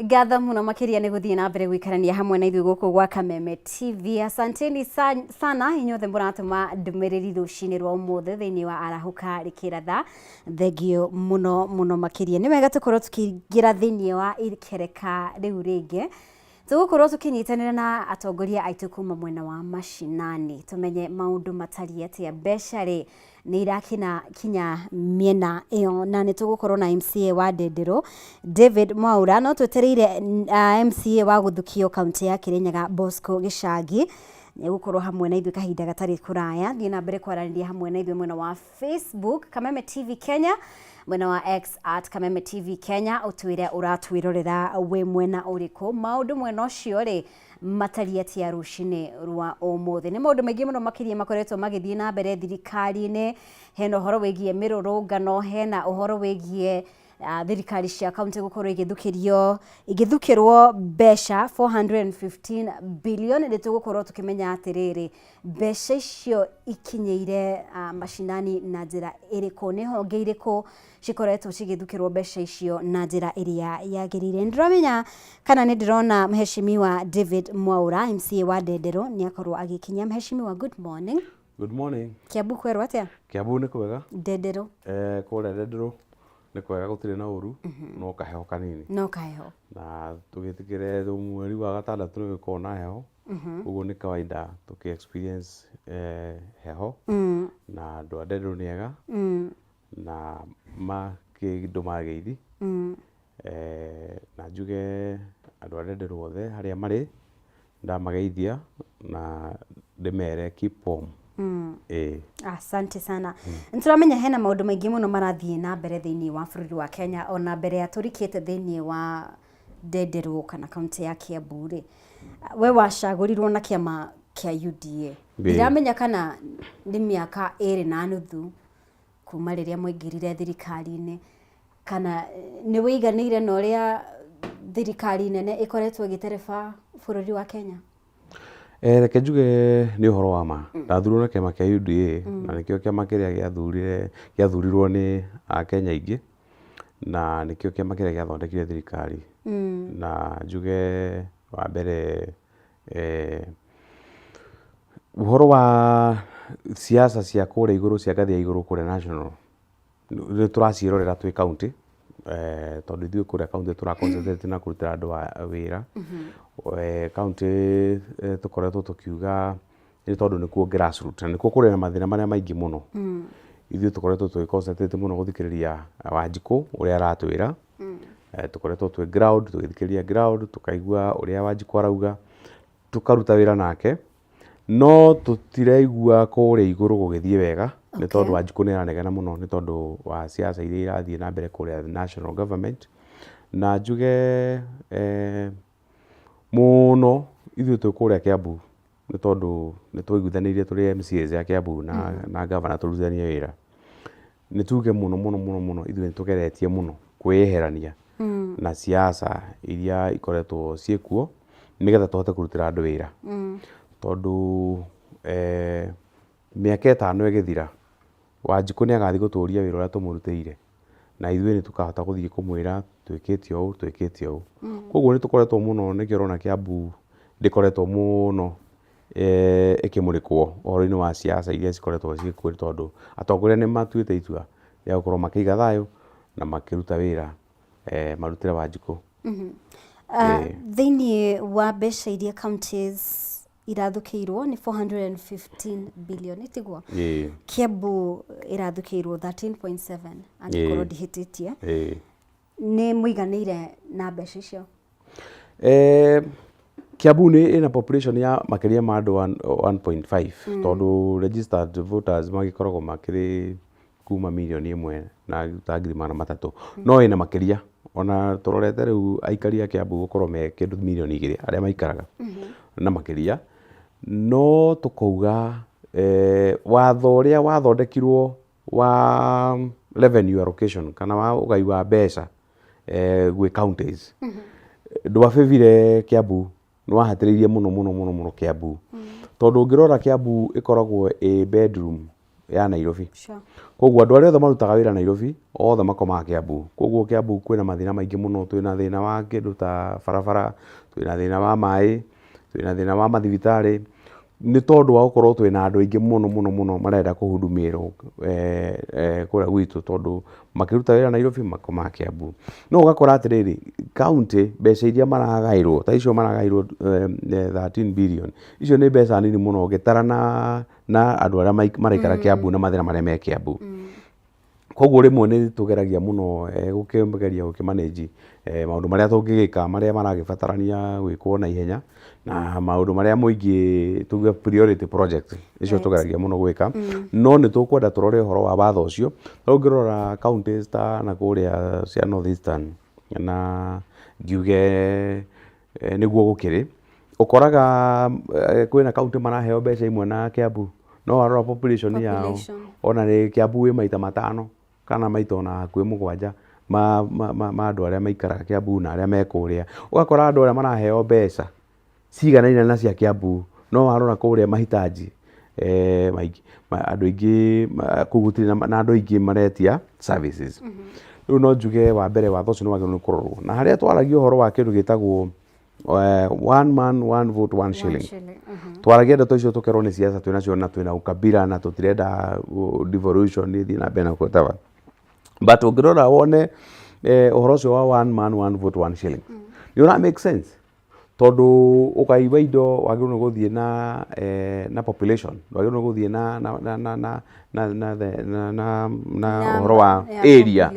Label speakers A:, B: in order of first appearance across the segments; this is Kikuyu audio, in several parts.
A: Ngatho muno makiria nĩ gũthiĩ na mbere gũikarania hamwe na ithuĩ gũkũ gwa Kameme TV. Asanteni sana inyuothe mũratũma ndũmĩrĩri rũcinĩ rwa ũmũthĩ thĩinĩ wa Arahũka Rĩkĩratha. Thengio mũno mũno makĩria. Nĩ wega tũkorwo tũkĩingĩra thĩinĩ wa ikereka rĩu rĩngĩ. Tũgũkorwo tũkĩnyitanĩra na atongoria aitũ kuma mwena wa mashinani tũmenye maũndũ matariĩ atĩa, mbeca rĩ nĩ irakina kinya mĩena ĩyo, na nĩ tũgũkorwo na MCA wa Ndenderũ David Mwaura, no twetereire MCA wa Gũthukio kaunti ya Kĩrĩnyaga Bosco Gĩcangi nĩ egũkorwo hamwe na ithuĩ kahinda gatarĩ kũraya. Thiĩ na mbere kwaranĩria hamwe na ithuĩ mwena wa Facebook Kameme TV Kenya, mwena wa X @KamemeTVKenya, ũtwĩre ũratwĩrorera wĩ mwena ũrĩkũ, maũndũ mwena ũcio rĩ matariĩ atĩa rũcinĩ rwa ũmũthĩ. Nĩ maũndũ maingĩ mũno makĩria makoretwo magĩthiĩ na mbere thirikari-inĩ, hena ũhoro wĩgiĩ mĩrũrũngano, hena ũhoro wĩgiĩ thirikari cia kaunti gũkorwo igĩthukĩrio igĩthukĩrwo mbeca 415 billion. Nĩ tũgũkorwo tũkĩmenya atĩrĩrĩ, mbeca icio ikinyĩire macinani na njĩra ĩrĩkũ, nĩ honge irĩkũ cikoretwo cigĩthukĩrwo mbeca icio na njĩra ĩrĩa yagĩrĩire. Nĩ ndĩramenya kana nĩ ndĩrona Mheshimiwa David Mwaura, MCA wa Ndenderũ, nĩ akorwo agĩkinyia. Mheshimiwa, good morning.
B: Good morning.
A: Kiambu kwerwo atĩa?
B: Kiambu nĩ kwega.
A: Ndenderũ?
B: Kũrĩa Ndenderũ nĩ kwega, gũtirĩ na ũru, no kaheho kanini.
A: No kaheho.
B: Na tũgĩtĩkĩre mweri wa gatandatũ nĩ gũkoragwo na heho. Ũguo nĩ kawaida tũkĩ experience heho. Na andũ a Ndenderũ nĩ ega. Na makĩndũma geithi. Na njuge andũ a Ndenderũ othe harĩa marĩ, ndamageithia na ndĩmere keep warm. Ĩĩ.
A: Asante sana. Nĩ tũramenya hena maũndũ maingĩ mũno marathiĩ na mbere thĩinĩ wa bũrũri wa Kenya, ona mbere ya tũrikĩte thĩinĩ wa Ndenderũ kana kaunti ya Kiambu rĩ, we wacagũrirwo na kĩama kĩa UDA. Ndiramenya kana nĩ mĩaka 2.5 kuma rĩrĩa mwaingĩrire thirikari-inĩ, kana nĩ wĩiganĩire na ũrĩa thirikari nene ĩkoretwo ĩgĩtereba bũrũri wa Kenya?
B: Reke njuge nĩ ũhoro wa ma. Ndathurirwo na kĩama kĩa UDA na nĩkĩo kĩama kĩrĩa gĩathurire gĩathurirwo nĩ Akenya aingĩ, na nĩkĩo kĩama kĩrĩa gĩathondekire thirikari. Na njuge wa mbere, ũhoro wa siasa cia kũrĩa igũrũ, cia ngathĩ ya igũrũ kũrĩa national, nĩ tũraciĩrorera twĩ kaũntĩ, tondũ ithuĩ kũrĩa kaũntĩ tũra concentrate na kũrutĩra andũ wĩra. Kaũntĩ tũkoretwo tũkiuga nĩ tondũ nĩkuo grassroots na nĩkuo kũrĩ na mathĩna marĩa maingĩ mũno. Ithuĩ tũkoretwo tũgĩ concentrate mũno gũthikĩrĩria Wanjikũ ũrĩa aratwĩra. Tũkoretwo twĩ ground tũgĩthikĩrĩria ground, tũkaigua ũrĩa Wanjikũ arauga, tũkaruta wĩra nake. No tũtiraigua kũrĩa igũrũ gũgĩthiĩ wega nĩ tondũ Wanjikũ nĩ aranegena mũno nĩ tondũ wa siasa iria irathiĩ na mbere kũrĩa national government. Na njuge mũno ithuĩ twĩ kũrĩa Kiambu nĩ tondũ nĩ twaiguithanĩirie tũrĩ MCAs a Kiambu na ngavana tũrutithanie wĩra. Nĩ tuge mũno mũno mũno mũno ithuĩ nĩ tũgeretie mũno kwĩyeherania na siasa iria ikoretwo ciĩkuo nĩgetha tũhote kũrutĩra andũ wĩra. Tondũ mĩaka 5 ĩgĩthira, Wanjikũ nĩ agathiĩ gũtũria wĩra ũrĩa tũmũrutĩire, na ithuĩ nĩ tũkahota gũthiĩ kũmwĩra twĩkĩte ũũ, twĩkĩte ũũ. Koguo nĩ tũkoretwo mũno, nĩkĩo ũrona Kiambu ndĩkoretwo mũno ĩkĩmũrĩkwo ũhoro-inĩ wa siasa iria cikoretwo ciĩkuo, nĩ tondũ atongoria nĩ matuĩte itua rĩa gũkorwo makĩiga thayũ na makĩruta wĩra marutĩre Wanjikũ.
A: Thĩinĩ wa mbeca iria counties irathukĩirwo nĩ 415 billion, tiguo?
B: Ĩĩ.
A: Kiambu ĩrathukĩirwo 13.7, angĩkorwo ndihĩtĩtie.
B: Ĩĩ.
A: Nĩ mũiganĩire na mbeca icio?
B: Kiambu nĩ ĩna population ya makĩria ma andũ 1.5, tondũ registered voters magĩkoragwo makĩrĩ kuma mirioni 1 na ta 300,000, no ĩna makĩria ona tũrorete rĩu aikari a Kiambu gũkorwo me kĩndũ mirioni 2 arĩa maikaraga na makĩria. No tũkauga watho ũrĩa wathondekirwo wa revenue allocation kana wa ũgai wa mbeca gwĩ counties ndwabĩbire Kiambu, nĩ wahatĩrĩirie mũno mũno mũno mũno Kiambu, tondũ ũngĩrora Kiambu ĩkoragwo ĩ bedroom ya Nairobi. Koguo andũ arĩa othe marutaga wĩra Nairobi othe makomaga Kiambu. Koguo Kiambu kwĩna mathĩna maingĩ mũno, twĩna thĩna wa kĩndũ ta barabara, twĩna thĩna wa maĩ, twĩna thĩna wa mathibitarĩ, nĩ tondũ wa gũkorwo twĩna andũ aingĩ mũno mũno mũno marenda kũhudumĩrwo kũrĩa gwitũ tondũ makĩruta wĩra Nairobi makomaga Kiambu. No ũgakora atĩrĩrĩ, county mbeca iria maragaĩrwo ta icio maragaĩrwo 13 billion, icio nĩ mbeca nini mũno ũngĩtara na andũ arĩa maraikara Kiambu na mathĩna marĩa me Kiambu. Koguo rĩmwe nĩ tũgeragia mũno gũkĩgeria gũkĩ manage maũndũ marĩa tũngĩgĩka marĩa maragĩbatarania gwĩkwo na ihenya na maũndũ marĩa mũingĩ tuge priority project icio tũgeragia mũno gwĩka. No nĩ tũkwenda tũrore ũhoro wa watho ũcio. Rĩu ũngĩrora counties ta na kũrĩa cia North Eastern na ngiuge nĩguo gũkĩrĩ, ũkoraga kwĩna county maraheo mbeca imwe na Kiambu, no warora population yao ona nĩ Kiambu wĩ maita 5 kana maita ona hakuhĩ 7 ma andũ arĩa maikaraga Kiambu na arĩa me kũrĩa. Ũgakora andũ arĩa maraheo mbeca ciganaine na cia Kiambu, no warora kũrĩa mahitaji maingĩ, andũ aingĩ kũu gũtirĩ na andũ aingĩ maretia services. Rĩu no njuge wa mbere watho ũcio nĩ wagĩrĩirwo nĩ kũrorwo. Na harĩa twaragia ũhoro wa kĩndũ gĩtagwo one man one vote one shilling, twaragia ndeto icio tũkerwo nĩ siasa twĩnacio na twĩna ukabila na tũtirenda devolution ĩthiĩ na mbere na whatever. But ũngĩrora wone ũhoro ũcio wa one man one vote one shilling nĩ ũra make sense, tondũ ũgai wa indo wagĩrĩirwo nĩ gũthiĩ na population, ndwagĩrĩirwo nĩ gũthiĩ na na na na na na na na na na ũhoro wa area,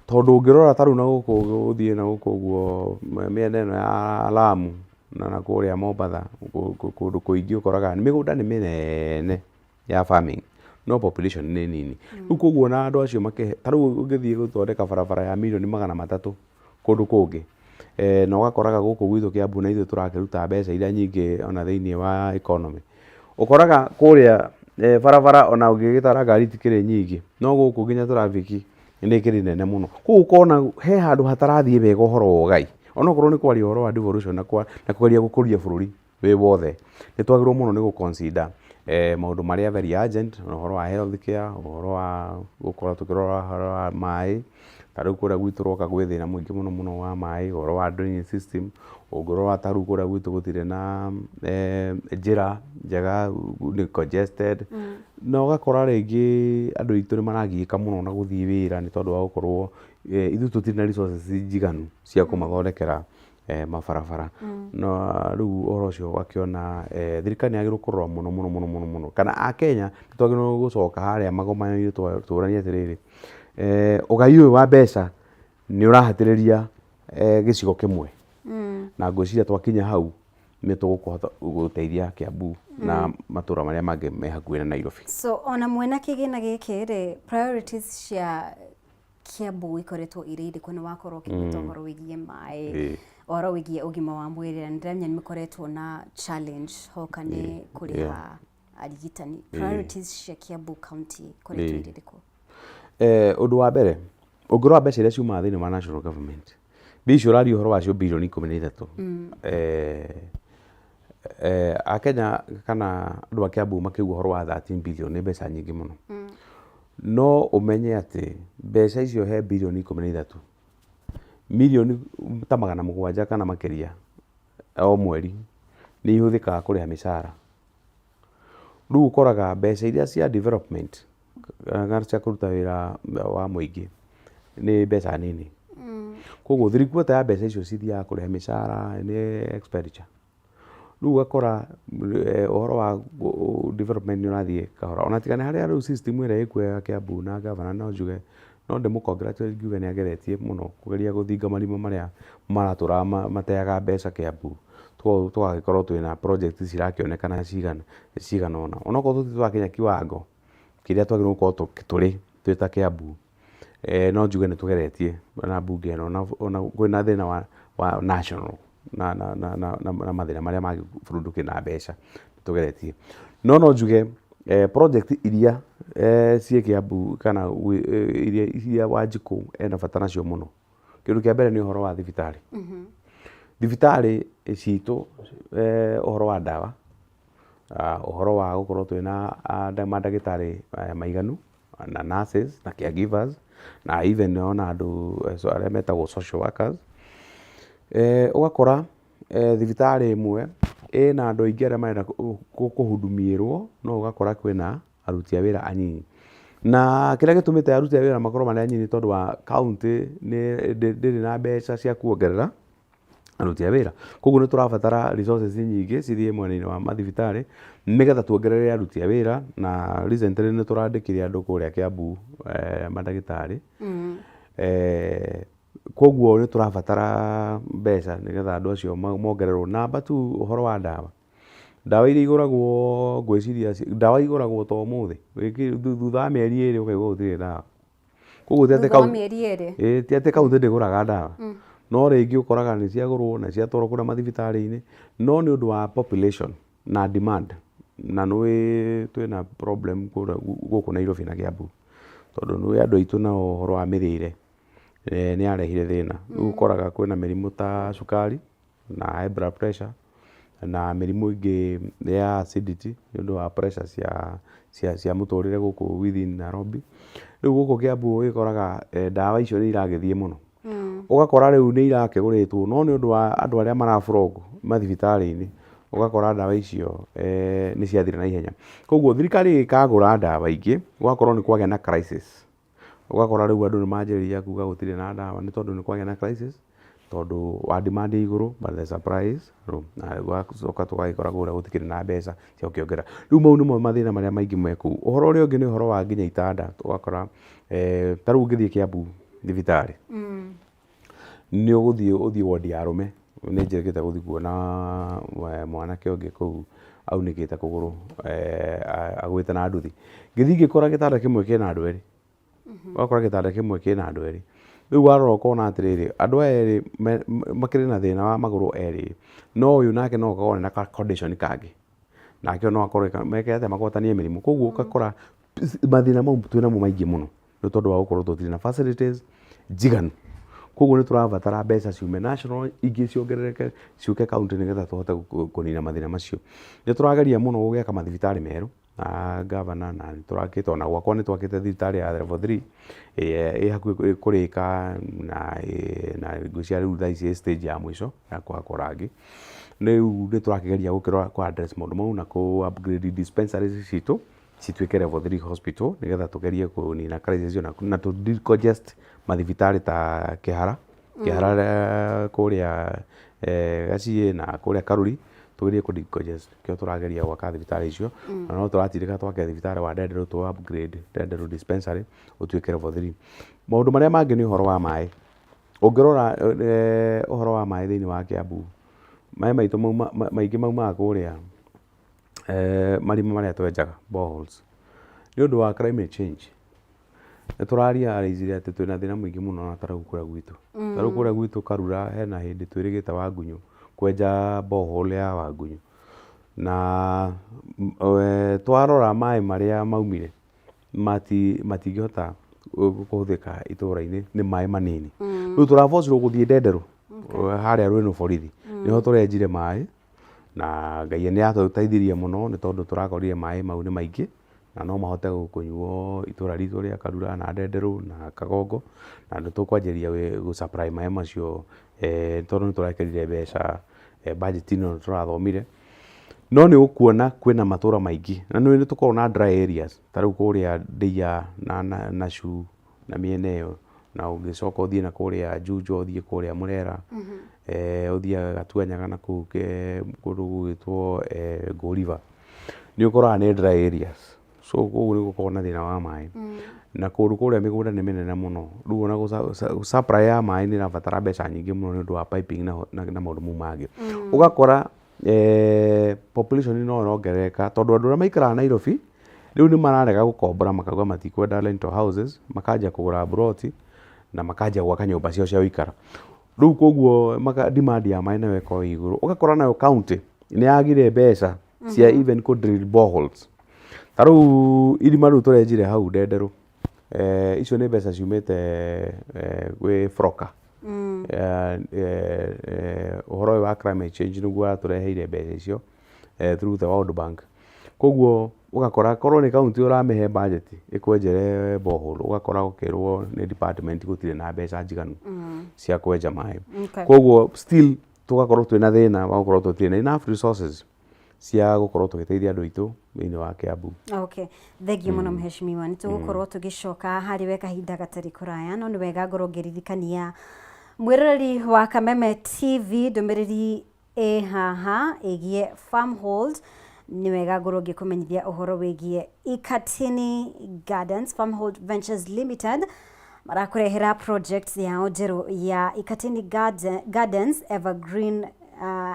B: tondũ ũngĩrora ta rĩu na gũkũ ũthiĩ na gũkũ ũguo mĩena ĩno ya Lamu na kũrĩa Mombatha, kũndũ kũingĩ ũkoraga mĩgũnda nĩ mĩnene ya farming no population nĩ nini. Rĩu koguo na andũ acio makĩhe, ta rĩu ũngĩthiĩ gũthondeka barabara ya mirioni 300 kũndũ kũngĩ, na ũgakoraga gũkũ gwitũ Kiambu na ithuĩ tũrakĩruta mbeca iria nyingĩ ona thĩinĩ wa economy, ũkoraga kũrĩa barabara ona ũngĩgĩtara ngari itikĩrĩ nyingĩ, no gũkũ nginya traffic nĩ ĩkĩrĩ nene mũno. Koguo ũkona he handũ hatarathiĩ wega ũhoro wa ũgai, onokorwo nĩ kwaria ũhoro wa devolution na kũgeria gũkũria bũrũri wĩ wothe, nĩ twagĩrĩirwo mũno nĩ gũ consider maũndũ marĩa very urgent, ũhoro wa health care, ũhoro wa gũkorwo tũkĩrora ũhoro wa maĩ. Ta rĩu kũrĩa gwitũ ũroka gwĩ thĩna mũingĩ mũno mũno wa maĩ, ũhoro wa drainage system. Ũngĩrora ta rĩu kũrĩa gwitũ gũtirĩ na njĩra njega, nĩ congested, na ũgakora rĩngĩ andũ aitũ nĩ maragiĩka mũno na gũthiĩ wĩra nĩ tondũ wa gũkorwo ithuĩ tũtirĩ na resources njiganu cia kũmathondekera mabarabara. Na rĩu ũhoro ũcio ũgakĩona thirikari nĩ yagĩrĩirwo kũrora mũno mũno mũno mũno mũno, kana akenya nĩ twagĩrĩirwo gũcoka harĩa magomano-inĩ tũranie atĩrĩrĩ, ũgai ũyũ wa mbeca nĩ ũrahatĩrĩria gĩcigo kĩmwe, na ngwĩciria twakinya hau nĩ tũgũkũhota gũteithia Kiambu na matũra marĩa mangĩ me hakuhĩ na Nairobi.
A: So ona mwena kĩgĩna gĩkĩ rĩ, priorities cia Kiambu ikoretwo irĩ irĩkũ? Nĩ wakorwo ũkĩgweta ũhoro wĩgiĩ maĩ, ũhoro wĩgiĩ ũgima wa mwĩrĩ, na nĩndĩramenya nĩ mũkoretwo na challenge hoka nĩ kũrĩha arigitani. Priorities cia Kiambu County ikoretwo irĩ irĩkũ?
B: Ũndũ wa mbere, ũngĩrora mbeca iria ciumaga thĩinĩ wa national government, mbia icio ũraria ũhoro wacio 13 bilioni, Akenya kana andũ a Kiambu makĩigua ũhoro wa 13 billion nĩ mbeca nyingĩ mũno. No ũmenye atĩ mbeca icio he 13 bilioni, mirioni ta 700 kana makĩria o mweri nĩ ihũthĩkaga kũrĩha mĩcara. Rĩu ũkoraga mbeca iria cia development kana cia kũruta wĩra wa mũingĩ nĩ mbeca nini. Koguo 3/4 ya mbeca icio cithiaga kũrĩha mĩcara, nĩ expenditure. Rĩu ũgakora ũhoro wa development nĩ ũrathiĩ kahora. Ona tiga nĩ harĩa rĩu system ĩrĩa ĩkuo ya Kiambu na governor, no njuge no ndĩmũ congratulate ngiuge nĩ ageretie mũno kũgeria gũthinga marima marĩa maratũraga mateaga mbeca Kiambu. Tũgagĩkorwo twĩna project cirakĩonekana cigana ũna. Onokorwo tũtirĩ tũrakinya kiwango kĩrĩa twagĩrĩirwo gũkorwo tũrĩ twĩ ta Kiambu, no njuge nĩ tũgeretie na mbunge ĩno, ona kwĩna thĩna wa national na mathĩna marĩa mangĩ bũrũri ndũkĩrĩ na mbeca, nĩ tũgeretie. No njuge project iria ciĩ Kiambu kana iria Wanjikũ ena bata nacio mũno, kĩndũ kĩa mbere nĩ ũhoro wa thibitarĩ. Thibitarĩ citũ, ũhoro wa ndawa. Ũhoro wa gũkorwo twĩna mandagĩtarĩ maiganu na nurses na caregivers na even ona andũ arĩa metagwo social workers. Ũgakora thibitarĩ ĩmwe ĩna andũ aingĩ arĩa marenda kũhudumiĩrwo no ũgakora kwĩna aruti a wĩra anyinyi. Na kĩrĩa gĩtũmĩte aruti a wĩra makorwo marĩ anyinyi nĩ tondũ wa kauntĩ ndĩrĩ na mbeca cia kuongerera aruti a wĩra. Koguo nĩ tũrabatara resources nyingĩ cithiĩ mwena-inĩ wa mathibitarĩ nĩgetha tuongerere aruti a wĩra na recently nĩ tũrandĩkire andũ kũrĩa Kiambu mandagĩtarĩ. Koguo nĩ tũrabatara mbeca nĩgetha andũ acio mongererwo. Number two, ũhoro wa ndawa. Ndawa iria igũragwo ngwĩciria ndawa igũragwo ta ũmũthĩ, thutha wa mĩeri 2 ũkaigua gũtirĩ ndawa. Koguo ti atĩ
A: Thutha wa mĩeri 2?
B: Ĩĩ, ti atĩ kauntĩ ndĩgũraga ndawa, no rĩngĩ ũkoraga nĩ ciagũrwo na ciatwarwo kũrĩa mathibitarĩ-inĩ, no nĩ ũndũ wa population na demand, na nĩũĩ twĩna problem kũrĩa gũkũ Nairobi na Kiambu, tondũ nĩũĩ andũ aitũ nao ũhoro wa mĩrĩre nĩ yarehire thĩna. Rĩu ũkoraga kwĩna mĩrimũ ta cukari na high blood pressure na mĩrimũ ĩngĩ ya acidity nĩ ũndũ wa pressure cia mũtũrĩre gũkũ within Nairobi. Rĩu gũkũ Kiambu ũgĩkoraga ndawa icio nĩ iragĩthiĩ mũno. Ũgakora rĩu nĩ irakĩgũrĩtwo no nĩ ũndũ wa andũ arĩa mara flock mathibitarĩ-inĩ, ũgakora ndawa icio nĩ ciathira na ihenya. Koguo thirikari ĩgĩkagũra ndawa ingĩ, gũgakorwo nĩ kwagĩa na crisis. Ũgakora rĩu andũ nĩ manjĩrĩria kuga gũtirĩ na ndawa nĩ tondũ nĩ kwagĩa na crisis, tondũ wa demand ĩ igũrũ but the supply is low. Na gũgacoka tũgagĩkora kũrĩa gũtikĩrĩ na mbeca cia gũkĩongerera. Rĩu mau nĩmo mathĩna marĩa maingĩ me kũu. Ũhoro ũrĩa ũngĩ nĩ ũhoro wa nginya itanda, ũgakora ta rĩu ũngĩthiĩ Kiambu thibitarĩ, nĩ ũgũthiĩ ũthiĩ wondi ya arũme, nĩ njĩrĩgĩte gũthiĩ kuona mwanake ũngĩ kũu aunĩkĩte kũgũrũ agũĩte na nduthi. Ngĩthiĩ ngĩkora gĩtanda kĩmwe kĩna andũ erĩ, ũgakora gĩtanda kĩmwe kĩna andũ erĩ. Rĩu warora ũkona atĩrĩrĩ, andũ aya erĩ makĩrĩ na thĩna wa magũrũ erĩ, no ũyũ nake no akorwo ena ka condition kangĩ, nake no akorwo meke atĩa magwatanie mĩrimũ. Koguo ũgakora mathĩna mau twĩnamo maingĩ mũno nĩ tondũ wa gũkorwo tũtirĩ na facilities njiganu. Koguo nĩ tũrabatara mbeca ciume national ingĩ ciongerereke ciũke county nĩgetha tũhote kũnina mathĩna macio. Nĩ tũrageria mũno gũgĩaka mathibitarĩ merũ na gavana na nĩ tũrakĩte ona gwakwa nĩ twakĩte thibitarĩ ya level 3 ĩrĩa ĩ hakuhĩ kũrĩka na ngwĩciria rĩu thaa ici ĩ stage ya mũico ya kũhakwo rangi. Rĩu nĩ tũrakĩgeria gũkĩrora kũ address maũndũ mau na kũ upgrade dispensaries citũ cituĩke level 3 hospital nĩgetha tũgerie kũnina crisis ĩyo na tũ decongest mathibitarĩ ta Kĩhara, Kĩhara kũrĩa Gaciĩ na kũrĩa Karuri, tũgerie kũ decongest nĩkĩo tũrageria gwaka thibitarĩ icio, na no tũratindĩka twake thibitarĩ wa Ndenderũ tũ upgrade Ndenderũ dispensary ũtuĩke level 3. Maũndũ marĩa mangĩ nĩ ũhoro wa maĩ, ũngĩrora ũhoro wa maĩ thĩinĩ wa Kiambu, maĩ maitũ maingĩ maumaga kũrĩa marima marĩa twenjaga boreholes. Nĩ ũndũ wa climate change, nĩ tũra realize atĩ twĩna thĩna mũingĩ mũno na ta rĩu kũrĩa gwitũ. Ta rĩu kũrĩa gwitũ Karura hena hĩndĩ twĩrĩgĩte Wangunyũ kwenja borehole ya Wangunyũ. Na twarora maĩ marĩa maumire matingĩhota kũhũthĩka itũra-inĩ nĩ maĩ manini. Rĩu tũra force irwo gũthiĩ Ndenderũ harĩa Rwĩnũ borithi, nĩho tũrenjire maĩ na Ngai nĩ atũteithirie mũno nĩ tondũ tũrakorire maĩ mau nĩ maingĩ na no mahote kũnyuo itũra ritũ rĩa Karura na Ndenderũ na Kagongo na nĩ tũkwanjĩrĩria gũ supply maĩ macio tondũ nĩ tũrekĩrire mbeca budget ĩno tũrathomire. No nĩ ũkuona kwĩna matũra maingĩ na nĩ nĩ tũkoragwo na dry areas ta rĩu kũrĩa Ndeiya na Nachu na mĩena ĩyo na ũngĩcoka ũthiĩ na kũrĩa Juja ũthiĩ kũrĩa Murera, ũthiĩ Gatuanyaga na kũu kũndũ gũgwĩtwo Ngũ River, nĩ ũkoraga nĩ dry areas. So kũu nĩ gũkoragwo na thĩna wa maĩ. Na kũndũ kũrĩa mĩgũnda nĩ mĩnene mũno, rĩu ona supply ya maĩ nĩ ĩrabatara mbeca nyingĩ mũno nĩ ũndũ wa piping na maũndũ mau mangĩ. Ũgakora population no ĩrongerereka tondũ andũ arĩa maikaraga Nairobi rĩu nĩ mararega gũkombora makauga matikwenda rental houses, makanjia kũgũra mburoti na makanjia gwaka nyũmba ciao cia gũikara. Rĩu koguo demand ya maĩ nayo ĩkorwo ĩ igũrũ. Ũgakora nayo county nĩ yagire mbeca cia even kũ drill boreholes. Ta rĩu irima rĩu tũrenjire hau Ndenderũ, icio nĩ mbeca ciumĩte gwĩ Froka. Ũhoro ũyũ wa climate change nĩguo watũreheire mbeca icio through the World Bank. Koguo ũgakora korwo nĩ kaunti ũramĩhe budget ĩkwenjere borehole, ũgakora ũkĩrwo nĩ department gũtirĩ na mbeca njiganu cia kwenja maĩ. Koguo still tũgakorwo twĩna thĩna wa gũkorwo tũtirĩ na enough resources cia gũkorwo tũgĩteithia andũ aitũ thĩinĩ wa Kiambu.
A: Okay, thengiũ mũno mheshimiwa, nĩ tũgũkorwo tũgĩcoka harĩ we kahinda gatarĩ kũraya, no nĩ wega ngorwo ngĩririkania mwĩroreri wa Kameme TV ndũmĩrĩri ĩ haha ĩgiĩ Farmhold. Nĩ wega ngorwo ngĩkũmenyithia ũhoro wĩgiĩ Ikatini Gardens. Farmhold Ventures Limited marakũrehera project yao njerũ ya Ikatini Gardens Evergreen,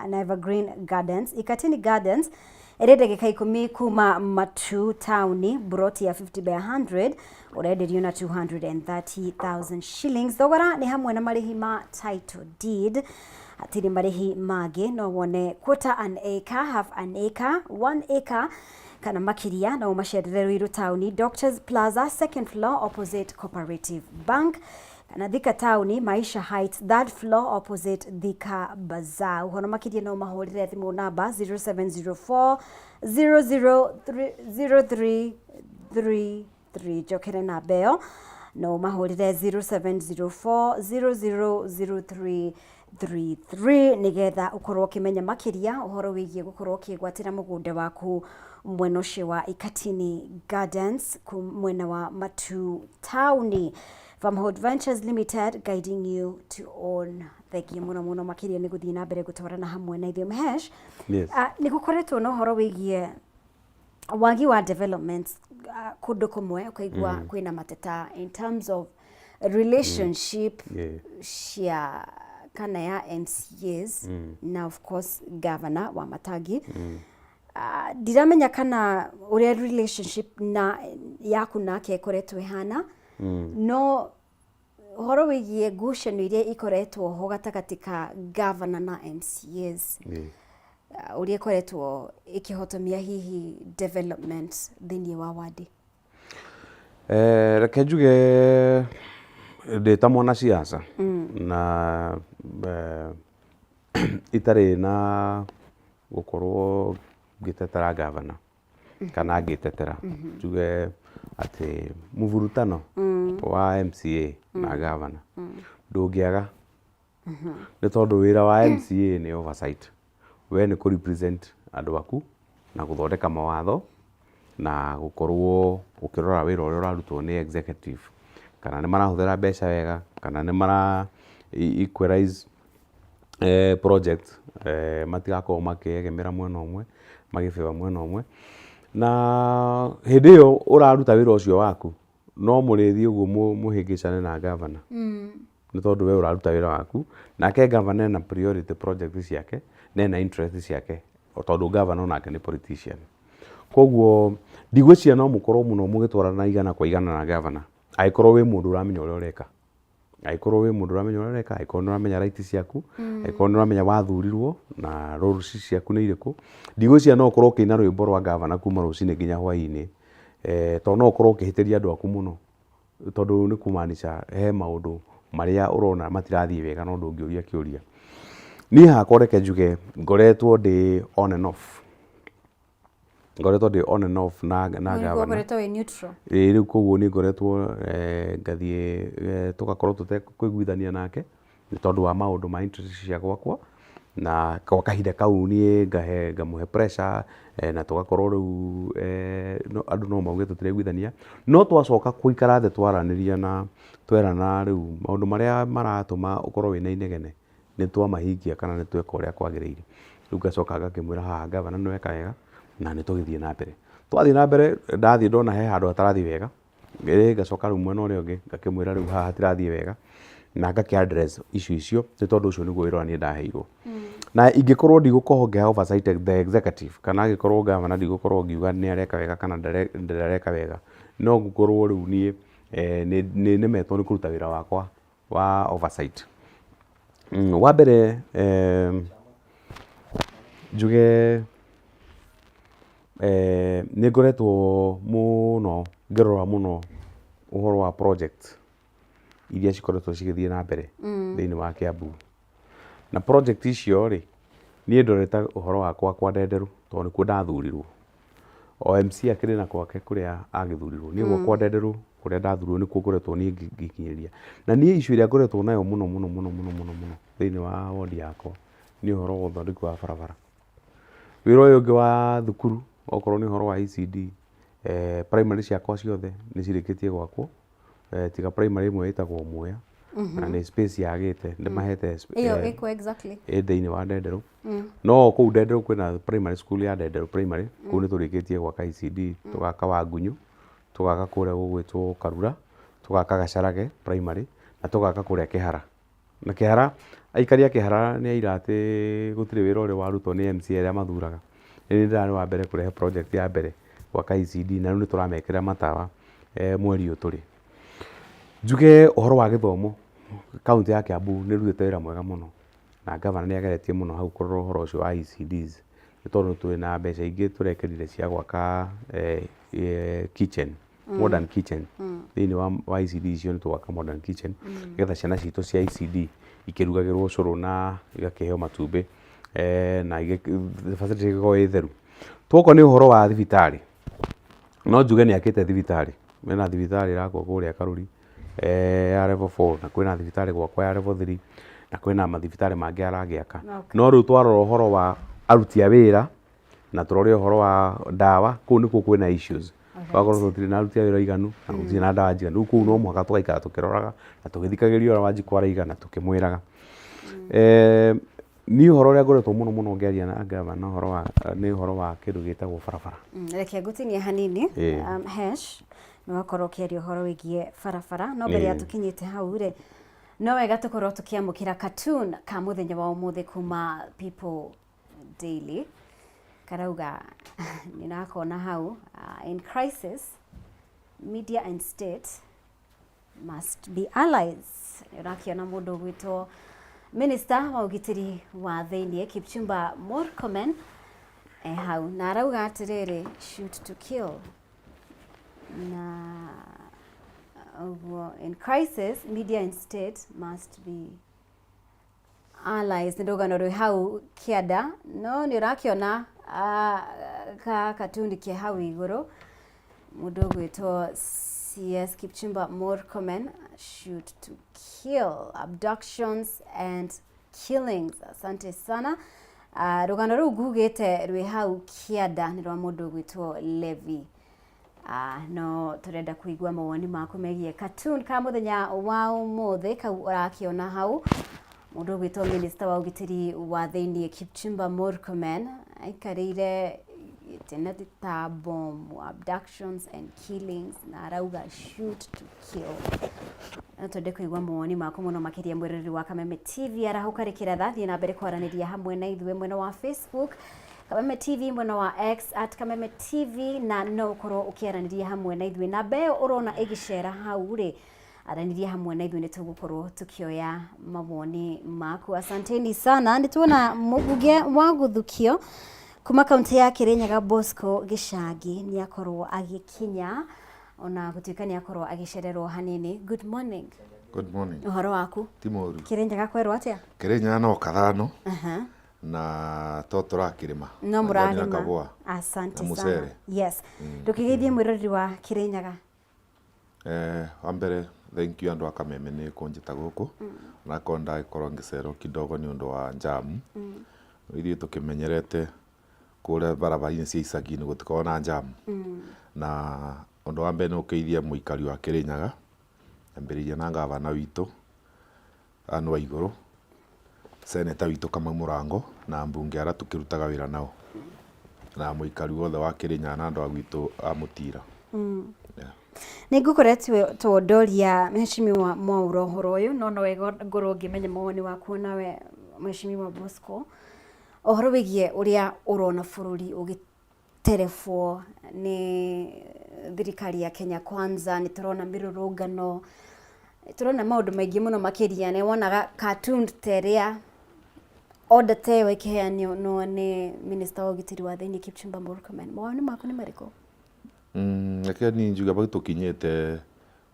A: na Evergreen Gardens. Ikatini Gardens ĩrĩ ndagĩka 10 kuma Matu taũni, broti ya 50 by 100 ũrenderio na 230,000 shillings. Thogora nĩ hamwe na marĩhi ma title deed, hatirĩ marĩhi mangĩ. No wone quarter an acre, half an acre, 1 acre kana makĩria. No ũmacerere Ruiru taũni, Doctors Plaza, second floor, opposite Cooperative Bank, kana Thika taũni, Maisha Heights, third floor, opposite Thika Bazaar. Ũhoro makĩria no mahũrĩre thimũ namba 0704 000333. Njokere namba ĩyo, no mahũrĩre 0704 000333 nĩgetha ũkorwo ũkĩmenya makĩria ũhoro wĩgiĩ gũkorwo ũkĩgwatĩra mũgũnda waku mwena ũcio wa Ikatini Gardens mwena wa Matu taũni. Farmhold Ventures Limited, guiding you to own. Thengiũ mũno mũno makĩria nĩ gũthiĩ na mbere gũtwarana hamwe na ithuĩ. Mhesh,
B: Yes.
A: Nĩ gũkoretwo na ũhoro wĩgiĩ wagi wa development kũndũ kũmwe, ũkaigua kwĩna mateta in terms of relationship cia kana ya MCAs na of course governor wa Matangi. Ndiramenya kana ũrĩa relationship na yaku nake ĩkoretwo ĩhana, no ũhoro wĩgiĩ ngucanio iria ikoretwo ho gatagatĩ ka governor na MCAs, ũrĩa ĩkoretwo ĩkĩhotomia hihi development thĩinĩ wa wadi.
B: Reke njuge ndĩ ta mwanasiasa na itarĩ na gũkorwo ngĩtetera gavana kana ngĩtetera, njuge atĩ mũburutano wa MCA na gavana ndũngĩaga, nĩ tondũ wĩra wa MCA nĩ oversight. We nĩ kũ represent andũ aku na gũthondeka mawatho na gũkorwo ũkĩrora wĩra ũrĩa ũrarutwo nĩ executive, kana nĩ marahũthĩra mbeca wega, kana nĩ mara equalize project, matigakorwo makĩegemera mwena ũmwe, magĩ favor mwena ũmwe. Na hĩndĩ ĩyo ũraruta wĩra ũcio waku, no mũrĩthiĩ ũguo mũhĩngĩcane na gavana, nĩ tondũ we ũraruta wĩra waku, nake gavana ena priority project ciake na ena interest ciake, tondũ gavana onake nĩ politician. Koguo ndigwĩciria no mũkorwo mũno mũgĩtwarana igana kwa igana na gavana, angĩkorwo wĩ mũndũ ũramenya ũrĩa ũreka, angĩkorwo wĩ mũndũ ũramenya ũrĩa ũreka, angĩkorwo nĩ ũramenya right ciaku, angĩkorwo nĩ ũramenya wathurirwo na roles ciaku nĩ irĩkũ. Ndigwĩciria no ũkorwo ũkĩina rwĩmbo rwa gavana kuma rũcinĩ nginya hwainĩ, tondũ no ũkorwo ũkĩhĩtĩria andũ aku mũno, tondũ nĩ kumaanisha he maũndũ marĩa ũrona matirathiĩ wega no ndũngĩũria kĩũria. Niĩ hakwa reke njuge ngoretwo ndĩ on and off, ngoretwo ndĩ on and off na gavana.
A: Ũkoretwo wĩ neutral.
B: Ĩĩ, rĩu koguo nĩ ngoretwo ngathiĩ tũgakorwo tũtekũiguithania nake nĩ tondũ wa maũndũ ma interest cia gwakwa, na kwa kahinda kau niĩ ngahe ngamũhe pressure, na tũgakorwo rĩu no, andũ no mauge tũtiraiguithania, no twacoka gũikara thĩ twaranĩria na twerana rĩu maũndũ marĩa maratũma ũkorwo wĩna inegene nĩ twamahingia kana nĩ tweka ũrĩa kwagĩrĩire. Rĩu ngacoka ngakĩmwĩra, haha gavana nĩ weka wega na nĩ tũgĩthiĩ na mbere. Twathiĩ na mbere, ndathiĩ ndona he handũ hatarathiĩ wega, ngacoka rĩu mwena ũrĩa ũngĩ ngakĩmwĩra rĩu haha hatirathiĩ wega, na ngakĩ address issue icio, nĩ tondũ ũcio nĩguo wĩra ũrĩa niĩ ndaheirwo. Na ingĩkorwo ndigũkorwo ngĩ oversight the executive, kana angĩkorwo gavana ndigũkorwo ngiuga nĩ areka wega kana ndareka wega, no ngũkorwo rĩu niĩ nĩ nĩmetwo nĩ kũruta wĩra wakwa wa oversight. Wa mbere njuge nĩ ngoretwo mũno ngĩrora mũno ũhoro wa project iria cikoretwo cigĩthiĩ na mbere thĩinĩ wa Kiambu. Na project icio rĩ, niĩ ndorete ũhoro wakwa kwa Ndenderu, tondũ nĩkuo ndathurirwo. O MC akĩrĩ na gwake kũrĩa agĩthurirwo. Niĩ gwakwa Ndenderũ kũrĩa ndathurirwo nĩkuo ngoretwo niĩ ngĩkinyĩria. Na niĩ issue ĩrĩa ngoretwo nayo mũno mũno mũno mũno mũno mũno thĩinĩ wa ward yakwa nĩ ũhoro wa ũthondeki wa barabara. Wĩra ũyũ ũngĩ wa thukuru okorwo nĩ ũhoro wa ECD, primary ciakwa ciothe nĩ cirĩkĩtie gwakwo. Tiga primary ĩmwe ĩtagwo Mwea na nĩ space yagĩte ndĩmahete
A: Ĩyo ĩkũ exactly?
B: Ĩ thĩinĩ wa Ndenderũ. No kũu Ndenderũ kwĩna primary school ya Ndenderũ primary, kũu nĩ tũrĩkĩtie gwaka ECD, tũgaka Wangunyũ, tũgaka kũrĩa gũgwĩtwo Karura, tũgaka Gacarage primary na tũgaka kũrĩa Kĩhara. Na Kĩhara, aikari a Kĩhara nĩ aira atĩ gũtirĩ wĩra ũrĩ warutwo nĩ MCA arĩa mathuraga. Nĩ niĩ ndĩrarĩ wa mbere kũrehe project ya mbere gwaka ECD na rĩu nĩ tũramekĩrĩra matawa mweri ũyũ tũrĩ. Njuge ũhoro wa gĩthomo, kauntĩ ya Kiambu nĩ ĩrutĩte wĩra mwega mũno na ngavana nĩ ageretie mũno hau kũrora ũhoro ũcio wa ECDs nĩ tondũ twĩna mbeca ingĩ tũrekĩrire cia gwaka kitchen, modern kitchen thĩinĩ wa ECD icio nĩ tũgwaka modern kitchen nĩgetha ciana citũ cia ECD ikĩrugagĩrwo cũrũ na igakĩheo matumbĩ na facility ĩgĩkorwo ĩ theru. Twoka nĩ ũhoro wa thibitarĩ, no njuge nĩ akĩte thibitarĩ, mena thibitarĩ ĩrakwo kũrĩa Karuri ya level 4 na kwĩna thibitarĩ gwakwa ya level 3 na kwĩna mathibitarĩ mangĩ aragĩaka. No rĩu twarora ũhoro wa aruti a wĩra na tũrore ũhoro wa ndawa, kũu nĩkuo kwĩna issues. Tũgakorwo tũtirĩ na aruti a wĩra aiganu na gũtirĩ na ndawa njiganu. Rĩu kũu no mũhaka tũgaikara tũkĩroraga na tũgĩthikagĩrĩria ũrĩa Wanjikũ araiga na tũkĩmwĩraga. Niĩ ũhoro ũrĩa ngoretwo mũno mũno ngĩaria na ngavana ũhoro wa nĩ ũhoro wa kĩndũ gĩtagwo barabara.
A: Reke ngũtinie hanini. Hesh, nĩ wakorwo ũkĩaria ũhoro wĩgiĩ barabara, no mbere ya tũkinyĩte hau rĩ, no wega tũkorwo tũkĩamũkĩra cartoon ka mũthenya wa ũmũthĩ kuma People Daily. Karauga, nĩ ũrakona hau, in crisis, media and state must be allies. Nĩ ũrakĩona mũndũ ũgwĩtwo Minister wa ũgitĩri wa thĩiniĩ Kipchumba Murkomen e hau na arauga atĩrĩrĩ, shoot to kill. Na ũguo in crisis media and state must be allies. Nĩ rũgano rwĩ hau kĩanda, no nĩ ũrakĩona ka katuni ke hau igũrũ, mũndũ ũgwĩtwo CS Kipchumba Murkomen, shoot to kill, abductions and killings. Asante sana. Rũgano rũu ngugĩte rwĩ hau kĩanda nĩ rwa mũndũ ũgwĩtwo Levi. No tũrenda kũigua mawoni maku megiĩ cartoon ka mũthenya wa ũmũthĩ kau ũrakĩona hau, mũndũ ũgwĩtwo Minister wa ũgitĩri wa thĩiniĩ Kipchumba Murkomen aikarĩire gĩtĩ ta bomb, abductions and killings, na arauga shoot to kill. No twende kũigua mawoni maku mũno makĩria, mwĩroreri wa Kameme TV. Arahũka rĩkĩratha, thiĩ na mbere kwaranĩria hamwe na ithuĩ mwena wa Facebook Kameme TV, mwena wa X @KamemeTV, na no ũkorwo ũkĩaranĩria hamwe na ithuĩ namba ĩyo ũrona ĩgĩcera hau rĩ, aranĩria hamwe na ithuĩ, nĩ tũgũkorwo tũkĩoya mawoni maku. Asanteni sana. Nĩ tuona mũmbunge wa Gũthukio kuma kaunti ya Kirinyaga Bosco Gĩcangi nĩ akorwo agĩkinya, ona gũtuĩka nĩ akorwo agĩcererwo hanini. Good morning.
C: Good morning.
A: Ũhoro waku?
C: Ti mũru.
A: Kirinyaga kwerwo atĩa?
C: Kirinyaga no kathano na to tũrakĩrĩma.
A: No
C: Majani na
A: mũrarĩma.
C: Kabũa.
A: Asante
C: Na
A: sana.
C: mũcere.
A: Yes, ndũkĩgeithie mwĩroreri wa Kirinyaga.
C: Wa mbere, thank you andũ a Kameme nĩ kũnjĩta gũkũ, onakorwo ndagĩkorwo ngĩcererwo kidogo nĩ ũndũ wa njamu. Ithuĩ tũkĩmenyerete kũrĩa barabara-inĩ cia icagi-inĩ gũtikoragwo na njamu. Na ũndũ wa mbere nĩ gũkĩgeithia mũikari wa Kĩrĩnyaga, nyambĩrĩirie na ngavana witũ Anne Waigũrũ, Senator witũ Kamau Mũrango na mbunge arĩa tũkĩrutaga wĩra nao na mũikari wothe wa Kĩrĩnyaga na andũ a gwitũ a Mũtira. Yeah.
A: Nĩ ngũkoretwo ndoria Mheshimiwa Mwaũra ũhoro ũyũ, no no wega ngorwo ngĩmenya mawoni waku nawe Mheshimiwa Bosco, ũhoro wĩgiĩ ũrĩa ũrona bũrũri ũgĩterebwo nĩ thirikari ya Kenya Kwanza. Nĩ tũrona mĩrũrũngano, nĩ tũrona maũndũ maingĩ mũno makĩria. Nĩ wonaga cartoon ta ĩrĩa order ta ĩyo ĩkĩheanwo nĩ Minister wa ũgitĩri wa thĩinĩ Kipchumba Murkomen. Mawoni maku nĩ marĩkũ?
C: Reke niĩ njuge bau tũkinyĩte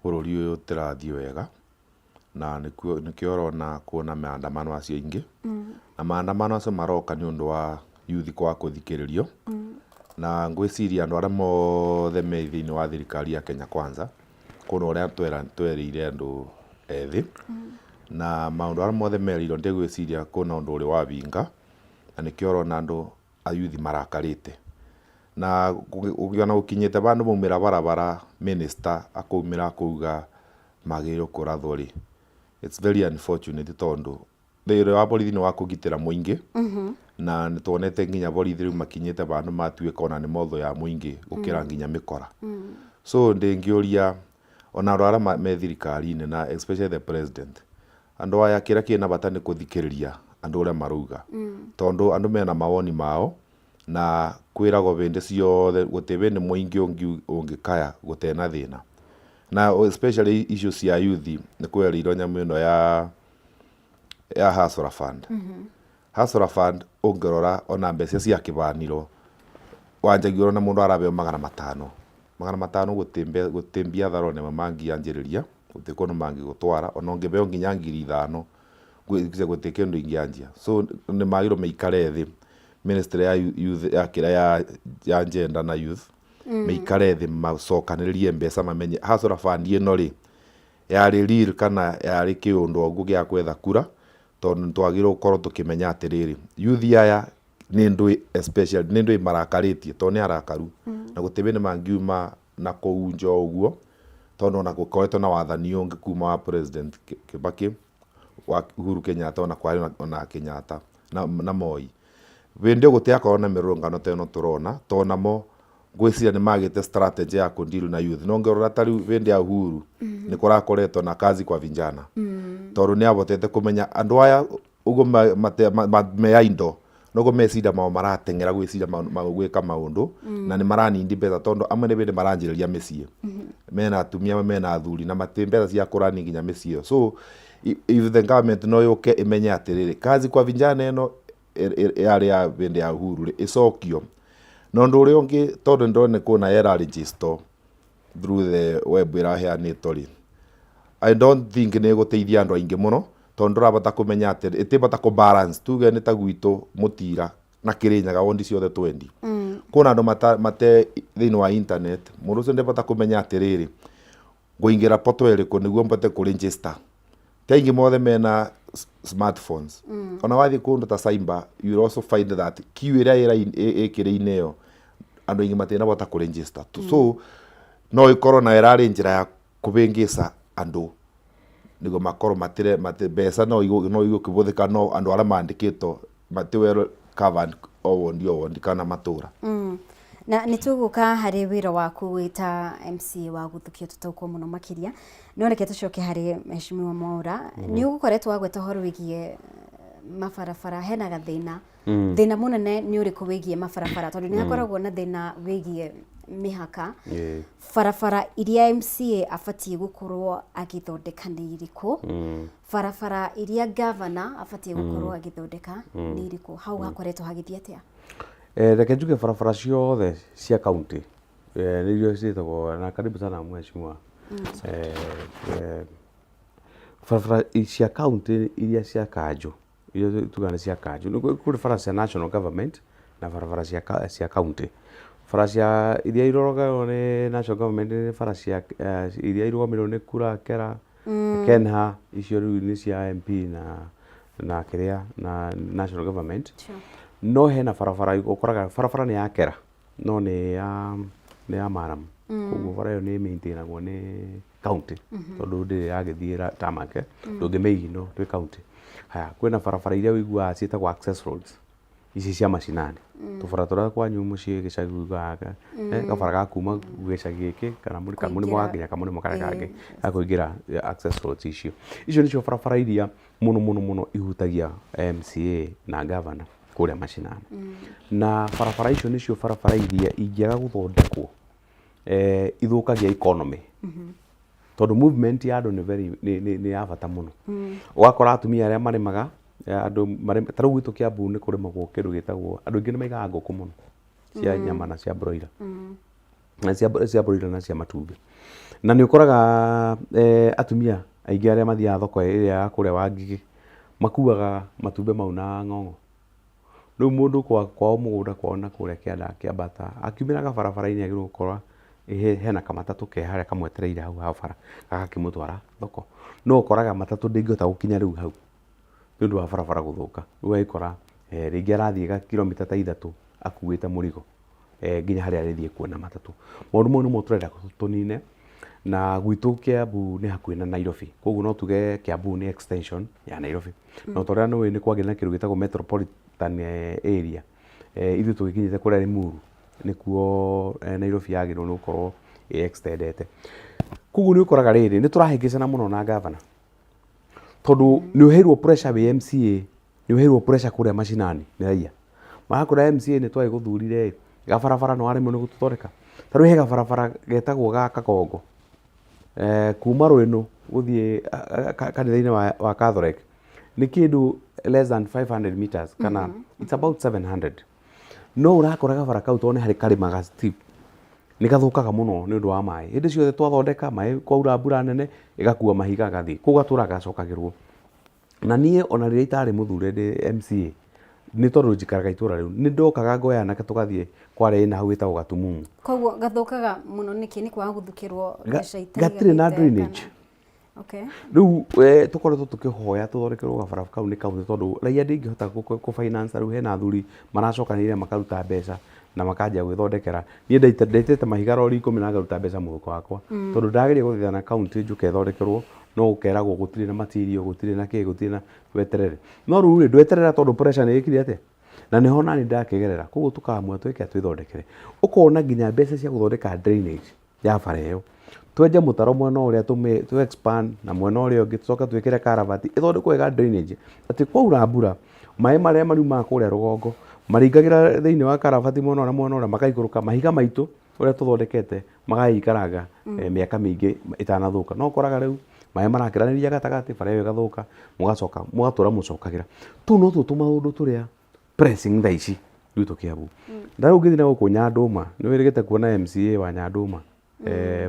C: bũrũri ũyũ ũtĩrathiĩ wega na nĩkuo nĩkĩo ũrona kuona maandamano acio aingĩ, na maandamano acio maroka nĩ ũndũ wa youth kwaga kũthikĩrĩrio. Na ngwĩciria andũ arĩa mothe me thĩinĩ wa thirikari ya Kenya Kwanza, kwĩna ũrĩa twerĩire andũ ethĩ, na maũndũ arĩa mothe merĩirwo ndigwĩciria kwĩna ũndũ ũrĩ wabinga, na nĩkĩo ũrona andũ ayuthi marakarĩte. Na ũngĩona gũkinyĩte vandũ maumĩra barabara minister akaumĩra akauga magĩrĩirwo kũrathwo rĩ, it's very unfortunate tondũ wĩra wa borithi nĩ wa kũgitĩra mũingĩ na nĩ tuonete nginya borithi rĩu makinyĩte vandũ matuĩka ona nĩ motho ya mũingĩ gũkĩra nginya mĩkora. So ndĩngĩũria ona andũ arĩa me thirikari-inĩ na especially the president, andũ aya kĩrĩa kĩna bata nĩ kũthikĩrĩria andũ ũrĩa marauga, tondũ andũ mena mawoni mao na kwĩragwo hĩndĩ ciothe gũtirĩ hĩndĩ mũingĩ ũngĩkaya gũtena thĩna. Na especially issue cia youth nĩ kwerĩirwo nyamũ ĩno ya Hustler Fund. Hustler Fund ũngĩrora ona mbeca ciakĩbanirwo wanjagia ũrona mũndũ arabeo 500. 500 gũtĩ mbiathara ona ĩmwe mangĩanjĩrĩria, gũtĩ kũndũ mangĩgũtwara, ona ũngĩbeo nginya 5,000 ngwĩciria gũtĩ kĩndũ ingĩanjia. So nĩ magĩrĩirwo maikare thĩ ministry ya youth ya kĩrĩa ya gender na youth maikare thĩ macokanĩrĩrie mbeca mamenye Hustler Fund ĩno rĩ yarĩ real kana yarĩ kĩũndũ o ũguo gĩa gwetha kura, tondũ nĩ twagĩrĩirwo gũkorwo tũkĩmenya atĩrĩrĩ, youth aya nĩ ndũĩ especially nĩ ndũĩ marakarĩtie tondũ nĩ arakaru na gũtirĩ hĩndĩ mangiuma na kũu nja ũguo, tondũ ona gũkoretwo na wathani ũngĩ kuma wa President Kibaki, wa Uhuru Kenyatta ona kwarĩ ona Kenyatta na Moi. Hĩndĩ ĩyo gũtiakorwo na mĩrũrũngano ta ĩno tũrona, tondũ namo ngwĩciria nĩ magĩte strategy ya kũ deal na youth. No ũngĩrora ta rĩu hĩndĩ ya Uhuru nĩ kũrakoretwo na kazi kwa vijana, tondũ nĩ ahotete kũmenya andũ aya ũguo me indo noguo meciria mao marateng'era gwĩciria gwĩka maũndũ na nĩ maranindi mbeca, tondũ amwe nĩ hĩndĩ maranjĩrĩria mĩciĩ, mena atumia amwe mena athuri na matirĩ mbeca cia kũrani nginya mĩciĩ ĩyo. So if the government no yũke ĩmenye atĩrĩrĩ, kazi kwa vijana ĩno yarĩ ya hĩndĩ ya Uhuru rĩ, ĩcokio. Na ũndũ ũrĩa ũngĩ, tondũ nĩndĩrona kwĩna error register through the web ĩraheanĩtwo rĩ, I don't think nĩ ĩgũteithia andũ aingĩ mũno, tondũ ndũrabata kũmenya atĩ ĩtĩbata kũ balance. Tuge nĩ ta gwitũ Mũtira na Kĩrĩnyaga wondi ciothe 20 kwĩna andũ mate thĩinĩ wa internet, mũndũ ũcio ndebata kũmenya atĩrĩrĩ, ngũingĩra portal ĩrĩkũ nĩguo mbote kũ register. Ti aingĩ mothe mena smartphones. Ona wathiĩ kũndũ ta cyber, you will also find that queue ĩrĩa ĩkĩrĩ-inĩ ĩyo, andũ aingĩ matinabota kũ register. So no ĩkorwo na ĩrarĩ njĩra ya kũbĩngĩca andũ nĩguo makorwo matire mbeca no igũkĩbũthĩka, no andũ arĩa mandĩkĩtwo mati well covered o wondi o wondi kana matũra.
A: Na nĩ tũgũka harĩ wĩra waku wĩ ta MCA wa gũthukio tũtaũkwo mũno makĩria, no reke tũcoke harĩ Mheshimiwa Mwaura. Nĩ ũgũkoretwo wagweta ũhoro wĩgiĩ mabarabara, hena gathĩna. Thĩna mũnene nĩ ũrĩkũ wĩgiĩ mabarabara? Tondũ nĩ hakoragwo na thĩna wĩgiĩ mĩhaka. Barabara iria MCA abatiĩ gũkorwo agĩthondeka nĩ irĩkũ? Barabara iria gavana abatiĩ gũkorwo agĩthondeka nĩ irĩkũ? Hau hakoretwo hagĩthiĩ atĩa?
B: Reke njuge barabara ciothe cia county nĩ iria ciĩtagwo na karibu sana mheshimiwa. Barabara cia county iria cia kanjũ, iria tugaga nĩ cia kanjũ, nĩ kũrĩ bara cia national government na barabara cia county. Bara cia iria iroragwo nĩ national government nĩ bara cia iria irũgamĩrĩirwo nĩ KURA, KERA, KENHA, icio rĩu nĩ cia MP na kĩrĩa na national government. No hena barabara ũkoraga barabara nĩ ya KERA no nĩ ya murram, koguo bara ĩyo nĩ maintainagwo nĩ county tondũ ndĩrĩ yagĩthiĩ tarmac, ndũngĩmĩignore twĩ county. Haya, kwĩna barabara iria ũiguaga ciĩtagwo access roads, ici cia macinani, tũbara tũrĩa kwanyu mũciĩ gĩcagi ũiguaga gabara ga kuma gĩcagi gĩkĩ kana mũrĩmo wa nginya kamũrĩmo karĩa kangĩ ga kũingĩra, access roads icio. Icio nĩcio barabara iria mũno mũno mũno ihutagia MCA na governor kũrĩa macinani. Na barabara icio nĩcio barabara iria ingĩaga gũthondekwo ithũkagia economy, tondũ movement ya andũ nĩ very nĩ ya bata mũno. Ũgakora atumia arĩa marĩmaga, andũ ta rĩu gwitũ Kiambu nĩ kũrĩmagwo kĩndũ gĩtagwo, andũ aingĩ nĩ maigaga ngũkũ mũno cia nyama na cia broiler na cia broiler na cia matumbĩ, na nĩ ũkoraga atumia aingĩ arĩa mathiaga thoko ĩrĩa ya kũrĩa Wangigĩ makuaga matumbĩ mau na ng'ong'o. Rĩu mũndũ kwa kwao mũgũnda kwao na kũrĩa kĩanda akĩambata akiumĩra gabarabara-inĩ agĩrĩirwo gũkora hena kamatatũ ke harĩa kamwetereire hau ha bara gagakĩmũtwara thoko. No ũkoraga matatũ ndĩngĩhota gũkinya rĩu hau nĩ ũndũ wa barabara gũthũka. Rĩu ũgagĩkora rĩngĩ arathiĩ ga kilomita ta ithatũ akuĩte mũrigo nginya harĩa arĩthiĩ kuona matatũ. Maũndũ mau nĩmo tũrenda tũnine na gwitũ Kiambu nĩ hakuhĩ na Nairobi, koguo no tuge Kiambu nĩ extension ya Nairobi. Na ta ũrĩa nĩũĩ nĩ kwagĩa na kĩndũ gĩtagwo metropolitan area, ithuĩ tũgĩkinyĩte kũrĩa Limuru nĩkuo Nairobi yagĩrĩirwo nĩ gũkorwo ĩ extendete. Koguo nĩ ũkoraga rĩrĩ, nĩ tũrahĩngĩcana mũno na ngavana tondũ nĩ ũheirwo pressure wĩ MCA, nĩ ũheirwo pressure kũrĩa macinani nĩ raia. Marakwĩra MCA nĩ twagĩgũthurire ĩ, gabarabara nĩ waremwo nĩ gũtũthondeka. Ta rĩu he gabarabara getagwo ga Kagongo, kuma Rwĩnũ gũthiĩ kanitha-inĩ wa Catholic, nĩ kĩndũ less than 500 meters kana it's about 700. No ũrakora gabara kau tondũ nĩ harĩ karĩma ga steep, nĩ gathũkaga mũno nĩ ũndũ wa maĩ. Hĩndĩ ciothe twathondeka maĩ kwaura mbura nene ĩgakua mahiga gathiĩ. Koguo gatũraga gacokagĩrwo. Na niĩ ona rĩrĩa itarĩ mũthure ndĩ MCA, nĩ tondũ njikaraga itũra rĩu, nĩ ndokaga ngoya anake tũgathiĩ kwa Reina hau ĩtagwo Gatumumu.
A: Koguo gathũkaga mũno nĩkĩ? Nĩ kwaga gũthukĩrwo mbeca
B: Gatirĩ na
A: itaiganĩte
B: drainage.
A: kana? Okay.
B: Rĩu tũkoretwo tũkĩhoya tũthondekerwo gabara kau nĩ kaunti tondũ raia ndĩngĩhota kũ finance rĩu hena athuri maracokanĩrĩria makaruta mbeca na makanjia gwĩthondekera. Niĩ ndaitĩte mahiga rori ikũmi na ngaruta mbeca mũhuko wakwa tondũ ndageria gũthaitha na kaunti njũke thondekerwo no ũkeragwo gũtirĩ na material, gũtirĩ na kĩ, gũtirĩ na weterere. No rĩu rĩ, ndweterera tondũ pressure nĩ ĩkire atĩa? Na nĩho nani ndakĩgerera. Koguo tũkaamua twĩke twĩthondekere. Ũkona nginya mbeca cia gũthondeka drainage ya bara ĩyo. Twenje mũtaro mwena ũrĩa tũ expand na mwena ũrĩa ũngĩ tũcoke twĩkĩre karabati ĩthondekwo wega drainage atĩ kwaura mbura maĩ marĩa mariumaga kũrĩa rũgongo maringagĩra thĩinĩ wa karabati mwena ũrĩa mwena ũrĩa magaikũrũka mahiga maitũ ũrĩa tũthondekete magagĩikaranga mĩaka mĩingĩ ĩtanathũka. No ũkoraga rĩu maĩ marakĩranĩria gatagatĩ bara ĩyo ĩgathũka mũgacoka mũgatũra mũcokagĩra. Tũu notuo tũmaũndũ tũrĩa pressing thaa ici gwitũ Kiambu. Na rĩu ũngĩthiĩ na gũkũ Nyandũma nĩ wĩrĩgĩte kuona MCA wa Nyandũma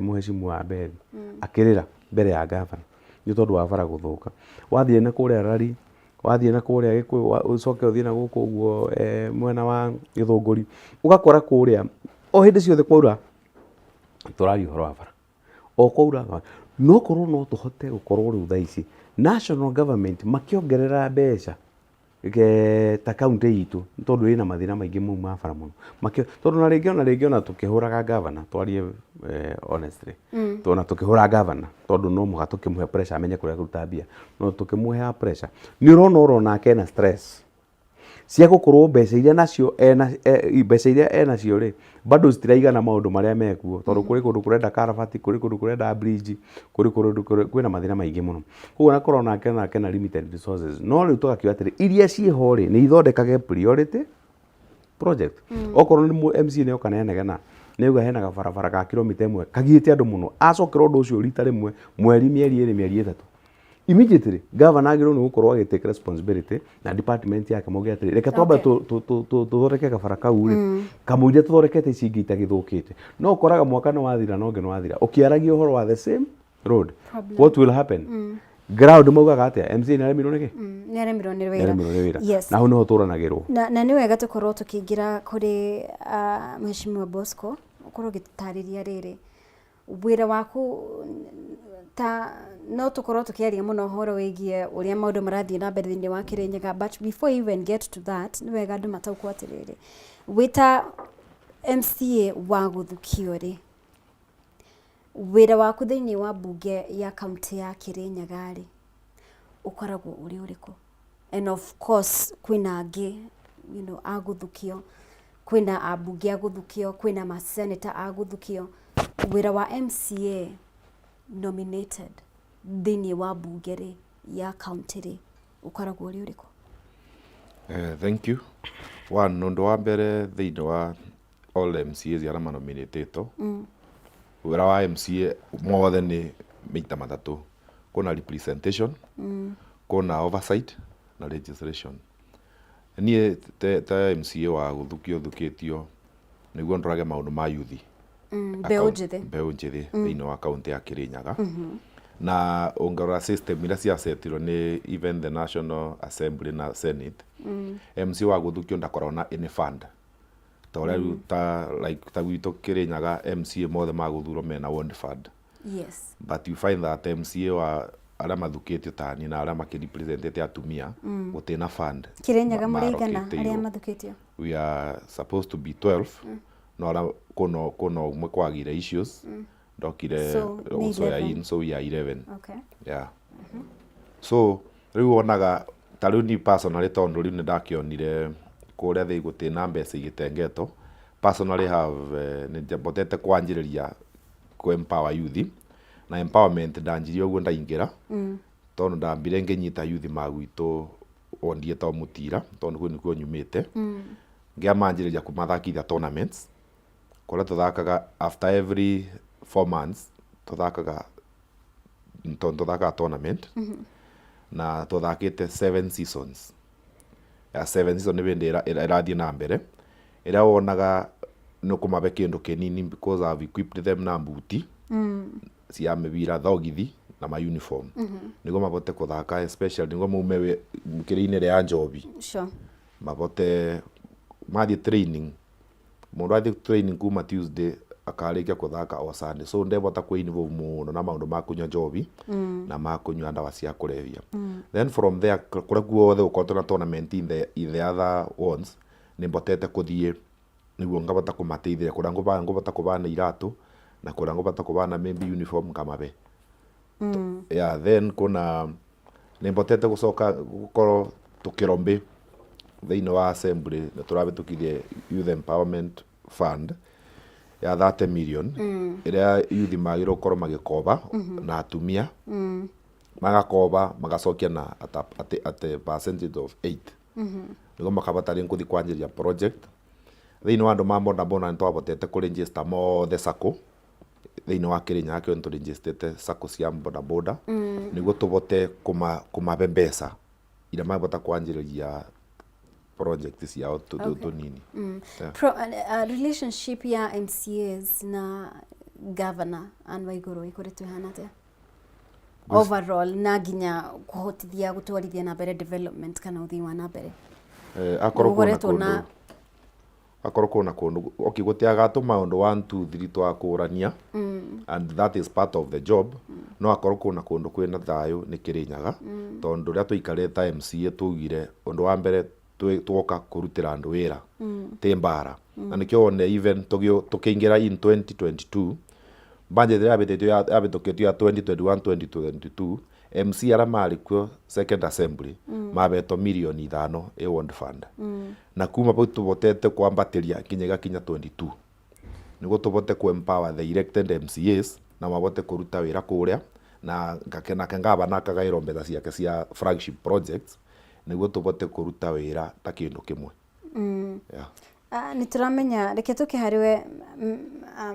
B: mũhecimu wa Bethi akĩrĩra mbere ya gavana nĩ tondũ wa bara gũthũka. Wathiĩ na kũrĩa Rari, wathiĩ na kũrĩa Gĩkũyũ, ũcoke ũthiĩ na gũkũ ũguo mwena wa Gĩthũngũri, ũgakora kũrĩa o hĩndĩ ciothe kwaura tũraria ũhoro wa bara. O kwaura no korwo no tũhote gũkorwo rĩu thaa ici national government makĩongerera mbeca ta kaunti itũ nĩ tondũ ĩna mathĩna maingĩ mau ma bara mũno. Tondũ ona rĩngĩ ona rĩngĩ ona tũkĩhũraga gavana twarie honestly, ona tũkĩhũra gavana tondũ no mũhaka tũkĩmũhe pressure amenye kũrĩa ekũruta mbia, no tũkĩmũheaga pressure nĩ ũrona oro nake ena stress cia gũkorwo mbeca iria nacio ena mbeca iria enacio rĩ bado citiraigana maũndũ marĩa mekuo tondũ kũrĩ kũndũ kũrenda karabati, kũrĩ kũndũ kũrenda bridge, kũrĩ kũndũ kwĩna mathĩna maingĩ mũno. Koguo onakorwo nake nake ena limited resources no rĩu tũgakiuga atĩrĩ iria ciĩho rĩ nĩ ithondekage priority project. Okorwo nĩ MCA nĩ oka nĩ anegena nĩ auga hena gabarabara ga kilomita ĩmwe kagiĩte andũ mũno acokera ũndũ ũcio rita rĩmwe mweri mĩeri ĩrĩ mĩeri ĩtatũ immediately governor agĩrĩirwo nĩ gũkorwo agĩ take responsibility na department yake mauge atĩrĩ reke twambe tũthondeke gabara kau rĩ kamũira tũthondekete ici ingĩ itagĩthũkĩte. No ũkoraga mwaka nĩ wathira na ũngĩ nĩ wathira ũkĩaragia ũhoro wa the same road. What will happen? Ground maugaga atĩa? MCA nĩ aremirwo nĩ kĩ?
A: Nĩ aremirwo nĩ wĩra.
B: Nĩ aremirwo nĩ wĩra. Na hau nĩho tũranagĩrwo.
A: Na nĩ wega tũkorwo tũkĩingĩra kũrĩ Mheshimiwa Bosco, ũkorwo ũgĩtũtarĩria rĩrĩ, wĩra waku ta no tũkorwo tũkĩaria mũno ũhoro wĩgiĩ ũrĩa maũndũ marathiĩ na mbere thĩinĩ wa Kĩrĩnyaga, but before you even get to that, nĩ wega andũ mataũkwo atĩrĩrĩ, wĩ ta MCA wa gũthukio rĩ, wĩra waku thĩinĩ wa mbunge ya kaunti ya Kĩrĩnyaga rĩ, ũkoragwo ũrĩ ũrĩkũ? And of course kwĩna angĩ a gũthukio, kwĩna ambunge a gũthukio, kwĩna ma senator a gũthukio. Wĩra wa MCA nominated thĩinĩ wa mbunge rĩ, ya kaunti rĩ, ũkoragwo ũrĩ ũrĩkũ?
C: Thank you. One, ũndũ wa mbere thĩinĩ wa all MCAs arĩa manominĩtĩtwo, wĩra wa MCA mothe nĩ maita matatũ. Kwĩna representation, kwĩna oversight na legislation. Niĩ ta MCA wa gũthukio thukĩtio nĩguo ndorage maũndũ ma yuthi.
A: Mbeũ njĩthĩ.
C: Mbeũ njĩthĩ thĩinĩ wa kaũntĩ ya Kĩrĩnyaga. Na ũngĩrora system iria ciasetirwo nĩ even the National Assembly na Senate, MCA wa gũthukio ndakoragwo na any fund ta ũrĩa rĩu ta like ta gwitũ Kĩrĩnyaga MCA mothe magũthurwo mena ward fund. But you find that MCA wa arĩa mathukĩtio ta niĩ na arĩa makĩrepresentete atumia gũtirĩ na fund.
A: Kĩrĩnyaga mũrĩ aigana
C: marokĩtĩirwo.
A: Arĩa mathukĩtio?
C: We are supposed to be 12, no arĩa kũna ũmwe kwagire issues ndokire.
A: So, nĩ
C: gũcoya
A: 11.
C: in, so we are 11. Yeah, so rĩu wonaga ta rĩu ni personally, tondũ rĩu nĩ ndakĩonire kũrĩa thĩ gũtirĩ na mbeca igĩtengetwo, personally have nĩ mbotete kwanjĩrĩria kũ empower youth. Na empowerment ndanjirie ũguo ndaingĩra, tondũ ndambire ngĩnyita youth ma gwitũ wodi ĩtagwo Mũtira, tondũ kũu nĩkuo nyumĩte. Ngĩamanjĩrĩria kũmathakithia tournaments kũrĩa tũthakaga after every 4 months, tũthakaga tondũ tũthakaga tournament na tũthakĩte seven seasons ya seven season nĩ hĩndĩ ĩrathiĩ na mbere ĩrĩa wonaga nĩ kũmabe kĩndũ kĩnini, because I've equipped them na mbuti cia mĩbira, thogithi na ma uniform, nĩguo mabote kũthaka, especially nĩguo maume kĩrĩa-inĩ rĩa njobi. Mabote mathiĩ training. Mũndũ athiĩ training kuma Tuesday akarĩkia kũthaka o Sunday, so ndebota kwĩ involve mũno na maũndũ ma kũnyua njobi na ma kũnyua ndawa cia kũrebia. Then from there, kũrĩa guothe gũkoretwo na tournament in the other ones, nĩ mbotete kũthiĩ nĩguo ngabota kũmateithĩrĩria kũrĩa ngũbota kũbana iratũ na kũrĩa ngũbota kũbana maybe uniform ngamabe. Yeah, then kuna nĩ mbotete gũcoka gũkorwo tũkĩrombe thĩinĩ wa assembly nĩ tũrabĩtũkirie youth empowerment fund ya 30 million, ĩrĩa youth magĩrĩirwo gũkorwo magĩkoba na atumia magakoba magacokia na at a percentage of 8, nĩguo makabata rĩngĩ gũthiĩ kwanjĩrĩria project. Thĩinĩ wa andũ ma boda boda, nĩ twabotete kũregister mothe sacco thĩinĩ wa Kĩrĩnyaga kĩo, nĩ tũregistrĩte sacco cia boda boda nĩguo tũbote kũmabe mbeca iria mabota kwanjĩrĩria project ciao tũnini. Yeah.
A: Relationship ya MCAs na governor Anne Waiguru ĩkoretwo ĩhana atĩa overall, na nginya kũhotithia gũtwarithia na mbere development kana ũthii wa na mbere?
C: Akorwo kwĩna
A: Gũkoretwo na
C: kũndũ, akorwo kwĩna kũndũ, okay, gũtiaga tũmaũndũ 1 2 3 twakũrania, and that is part of the job. No akorwo kwĩna kũndũ kwĩna thayũ nĩ Kĩrĩnyaga, tondũ rĩrĩa tũikarĩte ta MCA twaugire ũndũ wa mbere twoka kũrutĩra andũ wĩra, ti mbara. Na nĩkĩo wone even tũkĩingĩra in 2022, budget ĩrĩa yabĩtũkĩtio ya 2021 2022, MC arĩa marĩ kuo second assembly mabetwo mirioni 5 ĩ ward fund, na kuma bau tũbotete kwambatĩria nginya ĩgakinya 22, nĩguo tũbote ku empower the elected MCAs na mabote kũruta wĩra kũrĩa, na nake ngavana akagaĩrwo mbeca ciake cia flagship projects nĩguo tũbote kũruta wĩra ta kĩndũ kĩmwe. Yeah.
A: Ah, nĩ tũramenya, reke tũke harĩ we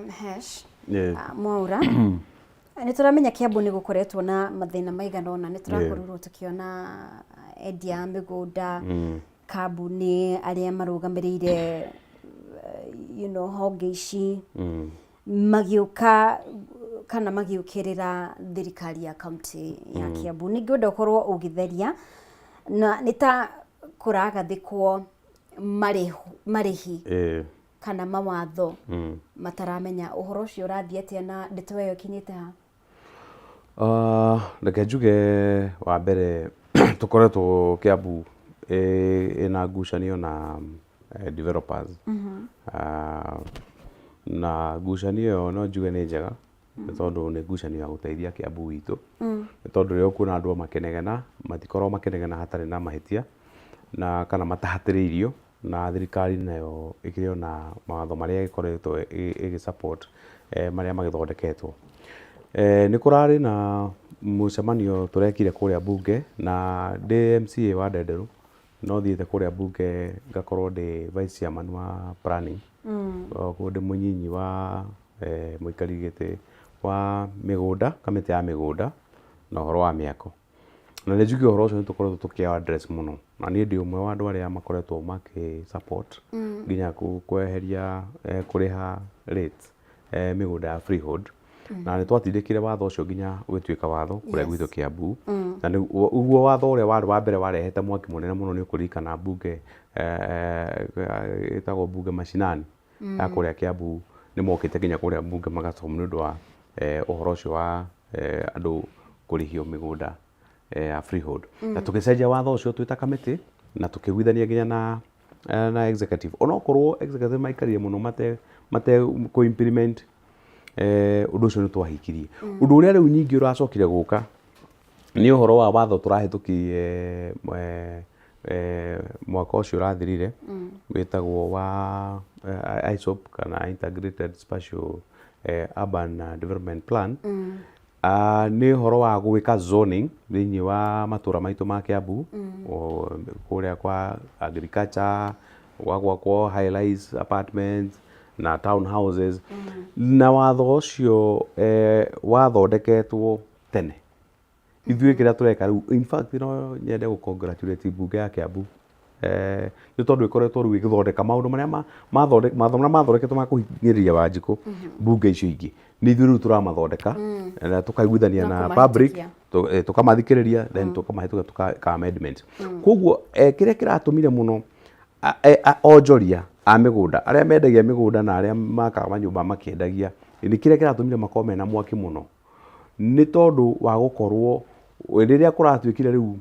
A: Hesh. Ah, Mwaura, nĩ tũramenya Kiambu nĩ gũkoretwo na mathĩna maigana ũna. Nĩ tũrakorirwo tũkĩona endia a mĩgũnda, kambuni arĩa marũgamĩrĩire honge ici magĩũka kana magĩũkĩrĩra thirikari ya kaunti ya Kiambu. Nĩ ngwenda ũkorwo ũgĩtheria na nĩ ta kũragathĩkwo marĩhi kana mawatho mataramenya ũhoro ũcio ũrathiĩ atĩa, na ndeto ĩyo ĩkinyĩte ha?
B: Reke njuge wa mbere, tũkoretwo Kiambu ĩna ngucanio na developers. Na ngucanio ĩyo no njuge nĩ njega, nĩ tondũ nĩ ngucanio ya gũteithia Kiambu witũ, nĩ tondũ rĩrĩa ũkuona andũ makĩnegena, matikoragwo makĩnegena hatarĩ na mahĩtia na kana matahatĩrĩirio. Na thirikari nayo ĩkĩrĩ ona mawatho marĩa ĩkoretwo ĩgĩ support marĩa magĩthondeketwo. Nĩ kũrarĩ na mũcemanio tũrekire kũrĩa bunge, na ndĩ MCA wa Ndenderũ no thiĩte kũrĩa bunge ngakorwo ndĩ vice chairman wa planning, koguo ndĩ mũnyinyi wa mũikari gĩtĩ wa mĩgũnda, kamĩtĩ ya mĩgũnda na ũhoro wa mĩako. Na nĩ njuge ũhoro ũcio nĩ tũkoretwo tũkĩ address mũno, na niĩ ndĩ ũmwe wa andũ arĩa makoretwo makĩ support nginya kweheria kũrĩha rates mĩgũnda ya freehold. Na nĩ twatindĩkire watho ũcio nginya ũgĩtuĩka watho kũrĩa gwitũ Kiambu. Na ũguo watho ũrĩa warĩ wa mbere warehete mwaki mũnene mũno nĩ ũkũririkana mbunge ĩtagwo mbunge mashinani ya kũrĩa Kiambu, nĩ mokĩte nginya kũrĩa mbunge magacoka nĩ ũndũ wa ũhoro ũcio wa andũ kũrĩhio mĩgũnda ya freehold. Na tũgĩcenjia watho ũcio twĩ ta kamĩtĩ na tũkĩiguithania nginya na executive, onokorwo executive maikarire mũno mate kũ implement ũndũ ũcio, nĩ twahingirie. Ũndũ ũrĩa rĩu nyingĩ ũracokire gũka nĩ ũhoro wa watho tũrahĩtũkirie mwaka ũcio ũrathirire, wĩtagwo wa ISOP kana Integrated Spatial Urban Development Plan. Nĩ ũhoro wa gwĩka zoning thĩinĩ wa matũra maitũ ma Kiambu, kũrĩa kwa agriculture, gwa gwakwo high rise apartments na town houses. Na watho ũcio wathondeketwo tene. Ithuĩ kĩrĩa tũreka rĩu, in fact no nyende gũ congratulate mbunge ya Kiambu nĩ tondũ ĩkoretwo rĩu ĩgĩthondeka maũndũ marĩa mawatho marĩa mathondeketwo ma kũhinyĩrĩria Wanjikũ mbunge icio ingĩ, nĩ ithuĩ rĩu tũramathondeka na tũkaiguithania
A: na
B: na public,
A: kũmahĩtũkia.
B: Tũkamathikĩrĩria, then tũkamahĩtũkia, tũka amendment. Koguo kĩrĩa kĩratũmire mũno onjoria a mĩgũnda, arĩa mendagia mĩgũnda na arĩa makaga manyũmba makĩendagia, nĩ kĩrĩa kĩratũmire makorwo mena mwaki mũno nĩ tondũ wa gũkorwo rĩrĩa kũratuĩkire rĩu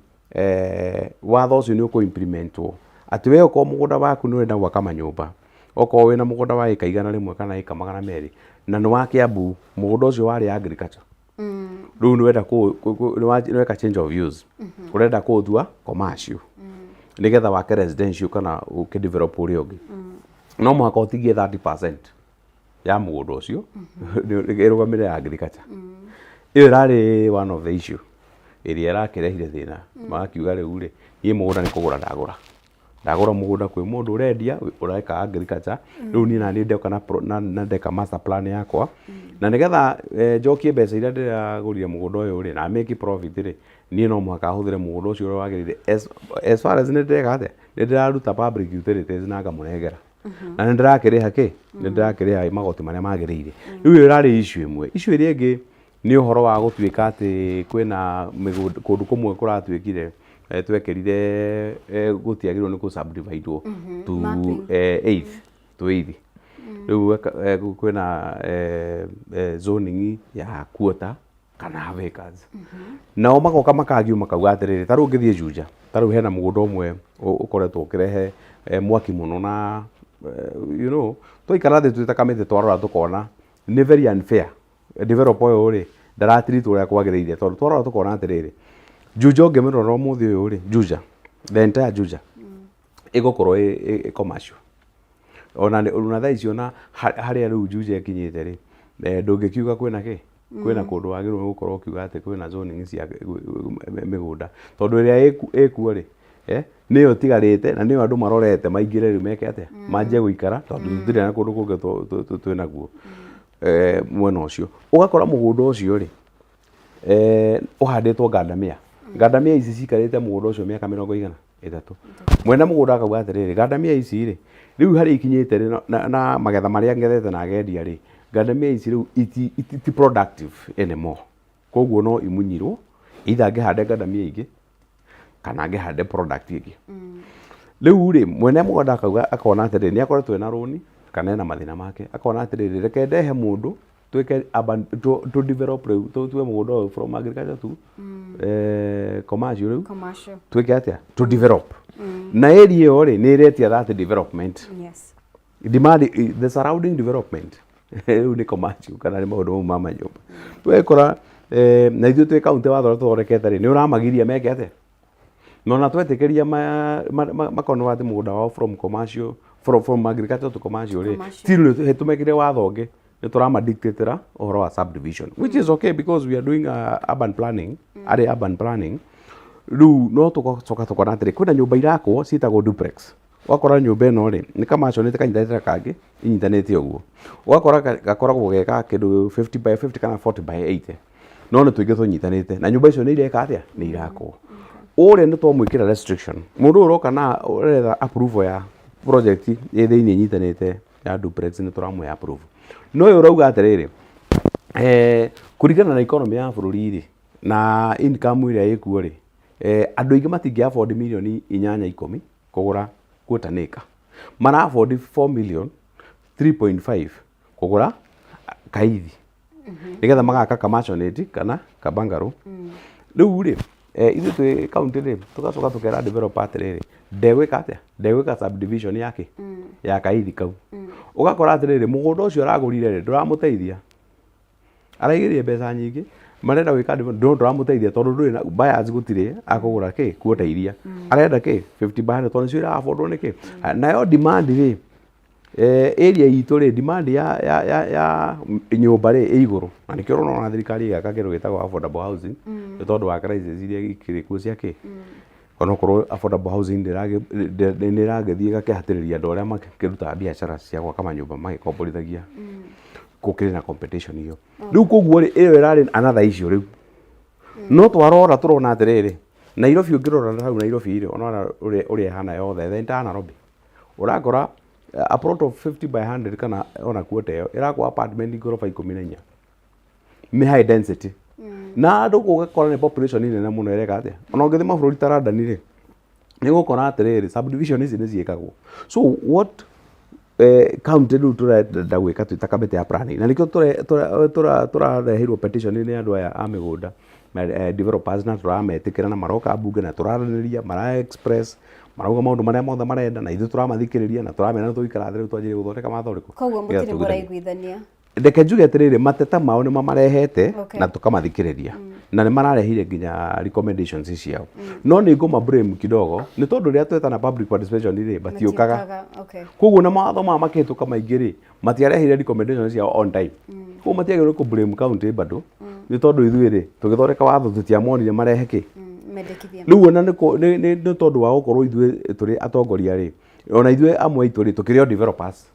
B: watho ũcio nĩ ũkũ implementwo atĩ we okorwo mũgũnda waku nĩ ũrenda gwaka manyũmba, okorwo wĩna mũgũnda wa ĩka 100 kana ĩka 200 na nĩ wa Kiambu, mũgũnda ũcio warĩ agriculture, rĩu nĩ wenda nĩ weka change of use, ũrenda kũũtua commercial nĩgetha wake residential kana ũkĩ develop ũrĩa ũngĩ, no mũhaka ũtigie 30% ya mũgũnda ũcio ĩrũgamĩrĩre agriculture. Ĩyo ĩrarĩ one of the issue ĩrĩa ĩrakĩrehire thĩna. Magakiuga rĩu rĩ, niĩ mũgũnda nĩ kũgũra ndagũra, ndagũra mũgũnda kwĩ mũndũ ũrendia ũreka agriculture, rĩu niĩ naniĩ ndoka na ndeka master plan yakwa na nĩgetha njokie mbeca iria ndĩragũrire mũgũnda ũyũ rĩ na make profit rĩ, niĩ no mũhaka hũthĩre mũgũnda ũcio ũrĩa wagĩrĩire as far as nĩ ndĩreka atĩa, nĩ ndĩraruta public utilities na ngamũnengera na nĩ ndĩrakĩrĩha kĩ, nĩ ndĩrakĩrĩha magoti marĩa magĩrĩire. Rĩu ĩyo ĩrarĩ issue ĩmwe. Issue ĩrĩa ĩngĩ nĩ ũhoro wa gũtuĩka atĩ kwĩna mĩgũnda kũndũ kũmwe kũratuĩkire twekĩrire gũtiagĩrĩirwo nĩ kũ subdivide to
A: Mapping.
B: Eighth to eighth. Rĩu kwĩna zoning ya quarter kana half acres, nao magoka makagio makauga atĩrĩrĩ, ta rĩu ũngĩthiĩ Juja, ta rĩu hena mũgũnda ũmwe ũkoretwo ũkĩrehe mwaki mũno na twaikara thĩ twĩ ta kamĩtĩ twarora tũkona nĩ very unfair, developer ũyũ rĩ ndaratirĩtwo ũrĩa kwagĩrĩire, tondũ twarora tũkona atĩrĩrĩ, Juja ũngĩmĩrora ũmũthĩ ũyũ rĩ, Juja, the entire Juja ĩgũkorwo ĩ commercial. Ona thaa ici ona harĩa rĩu Juja ĩkinyĩte rĩ, ndũngĩkiuga kwĩna kĩ, kwĩna kũndũ wagĩrĩirwo nĩ gũkorwo ũkiuga atĩ kwĩna zoning cia mĩgũnda, tondũ ĩrĩa ĩkuo rĩ, nĩyo ĩtigarĩte na nĩyo andũ marorete maingĩre rĩu meke atĩa, manjie gũikara, tondũ tũtirĩ na kũndũ kũngĩ twĩnaguo mwena ũcio. Ũgakora mũgũnda ũcio rĩ, ũhandĩtwo ngandamia. Ngandamia ici cikarĩte mũgũnda ũcio mĩaka mĩrongo igana ĩtatũ. Mwene mũgũnda akauga atĩrĩrĩ, ngandamia ici rĩ, rĩu harĩa ikinyĩte rĩ, na magetha marĩa ngethete na ngendia rĩ, ngandamia ici rĩu ti productive anymore, koguo no imunyirwo, either ngĩhande ngandamia ingĩ kana ngĩhande product ĩngĩ. Rĩu rĩ, mwene mũgũnda akauga, akona atĩrĩrĩ, nĩ akoretwo ena rũni kana ena mathĩna make, akona atĩrĩrĩ, reke ndehe mũndũ twĩke urban to develop rĩu, tũtue mũgũnda ũyũ from agriculture to commercial rĩu.
A: Commercial.
B: Twĩke atĩa, to develop. Na area ĩyo rĩ, nĩ ĩretia that development demand, the surrounding development rĩu nĩ commercial kana nĩ maũndũ mau ma manyũmba. Wekora na ithuĩ twĩ kaunti, watho ũrĩa tũthondekete rĩ, nĩ ũramagiria meke atĩa, na ona twetĩkĩria ma convert mũgũnda wao from commercial, from agriculture to commercial rĩ,
A: Commercial.
B: still nĩ tũmekire watho ũngĩ, nĩ tũramadictatĩra ũhoro wa subdivision, which is okay because we are doing urban planning, arĩ urban planning. Rĩu no tũgacoka tũkona atĩrĩ, kwĩna nyũmba irakwo ciĩtagwo duplex. Ũgakora nyũmba ĩno rĩ, nĩ kamaconĩte kanyitanĩte na kangĩ, inyitanĩte ũguo, ũgakora gakoragwo ge ka kĩndũ 50 by 50 kana 40 by 80, no nĩ tũingĩ tũnyitanĩte, na nyũmba icio nĩ ireka atĩa, nĩ irakwo. Ũrĩa nĩ twamwĩkĩra restriction, mũndũ ũyũ ũroka na ũretha approval ya project ĩ thĩinĩ ĩnyitanĩte ya duplex, nĩ tũramũhe approval. No ũyũ ũrauga atĩrĩrĩ, Kũringana na economy ya bũrũri rĩ, na income ĩrĩa ĩkuo rĩ, andũ aingĩ matingĩ afford mirioni 8, 10 kũgũra quarter acre. Mara afford 4 million, 3.5 kũgũra kaithi nĩgetha magaka ka maisonette kana ka bungalow. Rĩu rĩ, ithuĩ twĩ county rĩ, tũgacoka tũkera developer atĩrĩrĩ, ndegwĩka atĩa, ndegwĩka subdivision yake ya kaithi kau. Ũgakora atĩrĩrĩ, mũgũnda ũcio aragũrire rĩ, ndũramũteithia, araigĩrĩire mbeca nyingĩ, marenda gwĩka no ndũramũteithia tondũ ndũrĩ na buyers, gũtirĩ akũgũra kĩ quarter iria arenda kĩ 50 by 100, tondũ nĩcio ira affordwo nĩ kĩ. Nayo demand rĩ, area itũ rĩ, demand ya nyũmba rĩ ĩ igũrũ, na nĩkĩo ũrona thirikari ĩgĩaka kĩndũ gĩtagwo affordable housing, nĩ tondũ wa crisis iria ikĩrĩ kuo cia kĩ. Onokorwo affordable housing nĩ ĩragĩthiĩ ĩgakĩhatĩrĩria andũ arĩa makĩrutaga biacara cia gwaka manyũmba magĩkomborithagia, gũkĩrĩ na competition ĩyo. Rĩu koguo rĩ, ĩyo ĩrarĩ another issue. Rĩu no twarora tũrona atĩrĩrĩ, Nairobi, ũngĩrora hau Nairobi rĩ, ũrona ũrĩa ĩhana yothe, the entire Nairobi, ũrakora a plot of 50 by 100 kana ona quarter ĩyo ĩrakwo apartment ngoroba 14, nĩ high density, na andũ ũgakora nĩ population nene mũno ĩreka atĩa. Ona ũngĩthiĩ mabũrũri ta London rĩ, nĩ ũgũkora atĩrĩrĩ, subdivision ici nĩ ciĩkagwo. So what county rĩu tũrenda gwĩka twĩ ta kamĩtĩ ya planning, na nĩkĩo tũrareheirwo petition nĩ andũ aya a mĩgũnda na developers, na tũrametĩkĩra na maroka mbunge na tũraranĩria, mara express, marauga maũndũ marĩa mothe marenda, na ithuĩ tũramathikĩrĩria na tũramera nĩ tũgũikara thĩ rĩu twanjĩrĩrie gũthondeka watho ũrĩkũ.
A: Koguo
B: Nĩgetha
A: mũtirĩ
B: tũiguithanie.
A: mũraiguithania?
B: Reke njuge atĩrĩrĩ, mateta mao nĩ mamarehete na tũkamathikĩrĩria, na nĩ mararehire nginya recommendations ciao, no nĩ ngũma blame kidogo nĩ tondũ rĩrĩa twetana public participation rĩ, matiũkaga.
A: Matiũkaga, okay.
B: Koguo na mawatho maya makĩhĩtũka maingĩ rĩ, matiarehire recommendations ciao on time. Koguo matiagĩrĩirwo kũ blame county bado, nĩ tondũ ithuĩ rĩ, tũgĩthondeka watho tũtiamonire marehe kĩ.
A: Mendekithia.
B: Rĩu ona nĩ tondũ wa gũkorwo ithuĩ tũrĩ atongoria rĩ, ona ithuĩ amwe aitũ rĩ, tũkĩrĩ o developers,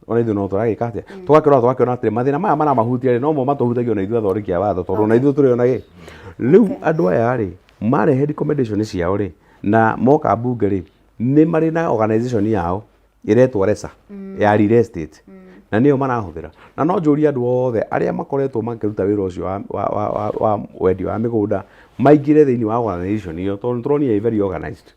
B: ona ithuĩ no tũragĩka atĩa, tũgakĩrora tũgakĩona atĩrĩ, mathĩna maya maramahutia rĩ, no mo matũhutagia ona ithuĩ athondeki a watho, tondũ ona ithuĩ tũrĩ ona gĩ. Rĩu andũ aya rĩ, marehe recommendation ciao rĩ, na moka mbunge rĩ, nĩ marĩ na organization yao ĩretwo RESA ya real estate, na nĩyo marahũthĩra. Na no njũrie andũ othe arĩa makoretwo makĩruta wĩra ũcio wa wendia wa mĩgũnda maingĩre thĩinĩ wa organization ĩyo, tondũ nĩtũronire ĩ very organized.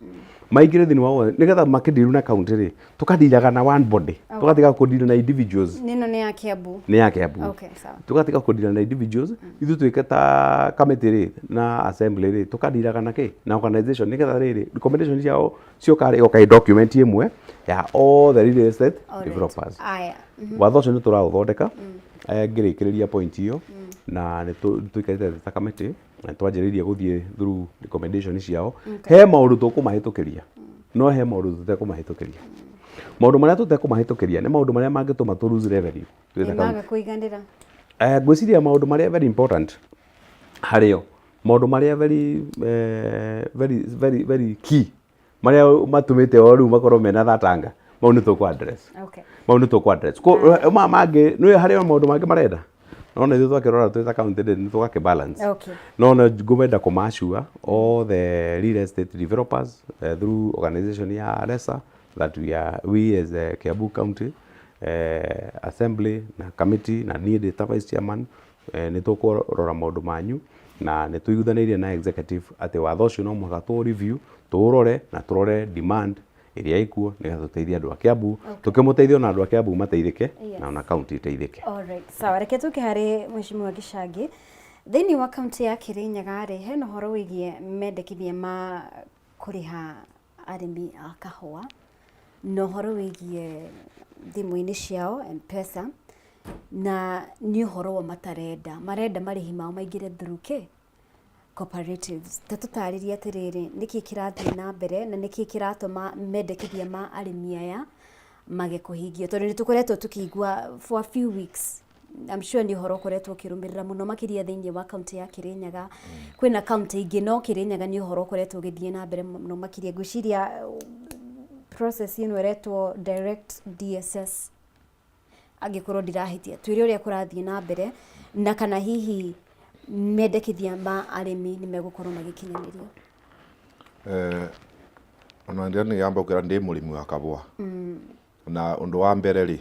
B: Maingĩre thĩinĩ wa nĩgetha makĩndiru na county rĩ, tũkandiraga na one body, tũgatiga kũndira na individuals.
A: Nĩno nĩ ya Kiambu?
B: Nĩ ya Kiambu.
A: Okay, sawa.
B: Tũgatiga kũndira na individuals. Ithuĩ twĩke ta committee rĩ, na assembly rĩ, tũkandiraga na kĩ, na organization, nĩgetha rĩrĩ recommendation ciao cioka rĩ, ĩgoka ĩ document ĩmwe ya all the real estate developers.
A: Aya.
B: Watho ũcio nĩ tũraũthondeka. Ngĩrĩkĩrĩria point ĩyo, na nĩ tũikarĩte thĩ ta committee na nĩ twanjĩrĩirie gũthiĩ through recommendation ciao. He maũndũ tũkũmahĩtũkĩria, no he maũndũ tũtekũmahĩtũkĩria. Maũndũ marĩa tũtekũmahĩtũkĩria nĩ maũndũ marĩa mangĩtũma tũ lose revenue twĩ ta
A: Nĩ
B: county.
A: maga kũiganĩra.
B: Ngwĩciria maũndũ marĩa very important harĩo, maũndũ marĩa very very very very key, marĩa matũmĩte o rĩu makorwo mena thatanga, mau nĩ tũkũ address. Mau nĩ tũkũ address. Maya mangĩ nĩ harĩ o maũndũ mangĩ marenda, no na ithuĩ twakĩrora twĩ ta county rĩ, nĩ tũgakĩ balance. No na ngũmenda kũmacua all the real estate developers through organization ya RESA that we as a Kiambu County assembly na committee, na niĩ ndĩ ta vice chairman, nĩ tũkũrora maũndũ manyu, na nĩ tũiguithanĩirie na executive atĩ watho ũcio no mũhaka tũ review, tũũrore na tũrore demand ĩrĩa ĩkuo, nĩgetha tũteithie andũ a Kiambu, tũkĩmũteithia ona andũ a Kiambu mateithĩke na ona county ĩteithĩke.
A: Alright, sawa. Reke tũke harĩ Mheshimiwa Gichangi. Thĩinĩ wa kaunti ya Kirinyaga rĩ, hena ũhoro wĩgiĩ mendekithia ma kũrĩha arĩmi a kahũa na ũhoro wĩgiĩ thimũ-inĩ ciao M-Pesa, na nĩ ũhoro wa matarenda, marenda marĩhi mao maingĩre through kĩ cooperatives. Ta tũtarĩrie atĩrĩrĩ, nĩkĩ kĩrathiĩ na mbere na nĩkĩ kĩratũma mendekithia ma arĩmi aya mage kũhingio, tondũ nĩ tũkoretwo tũkĩigua for a few weeks. I'm sure nĩ ũhoro ũkoretwo ũkĩrũmĩrĩra mũno makĩria thĩinĩ wa kaunti ya Kirinyaga. Kwĩna kaunti ingĩ, no Kirinyaga nĩ ũhoro ũkoretwo ũgĩthiĩ na mbere mũno makĩria. Ngwĩciria process ĩno ĩretwo direct DSS, angĩkorwo ndirahĩtia. Twĩre ũrĩa kũrathiĩ na mbere na kana hihi mendekithia ma arĩmi nĩ megũkorwo magĩkinyanĩrio.
C: Ona ndio nĩ yamba kwĩra ndĩ mũrĩmi wa kabũa, na ũndũ wa mbere rĩ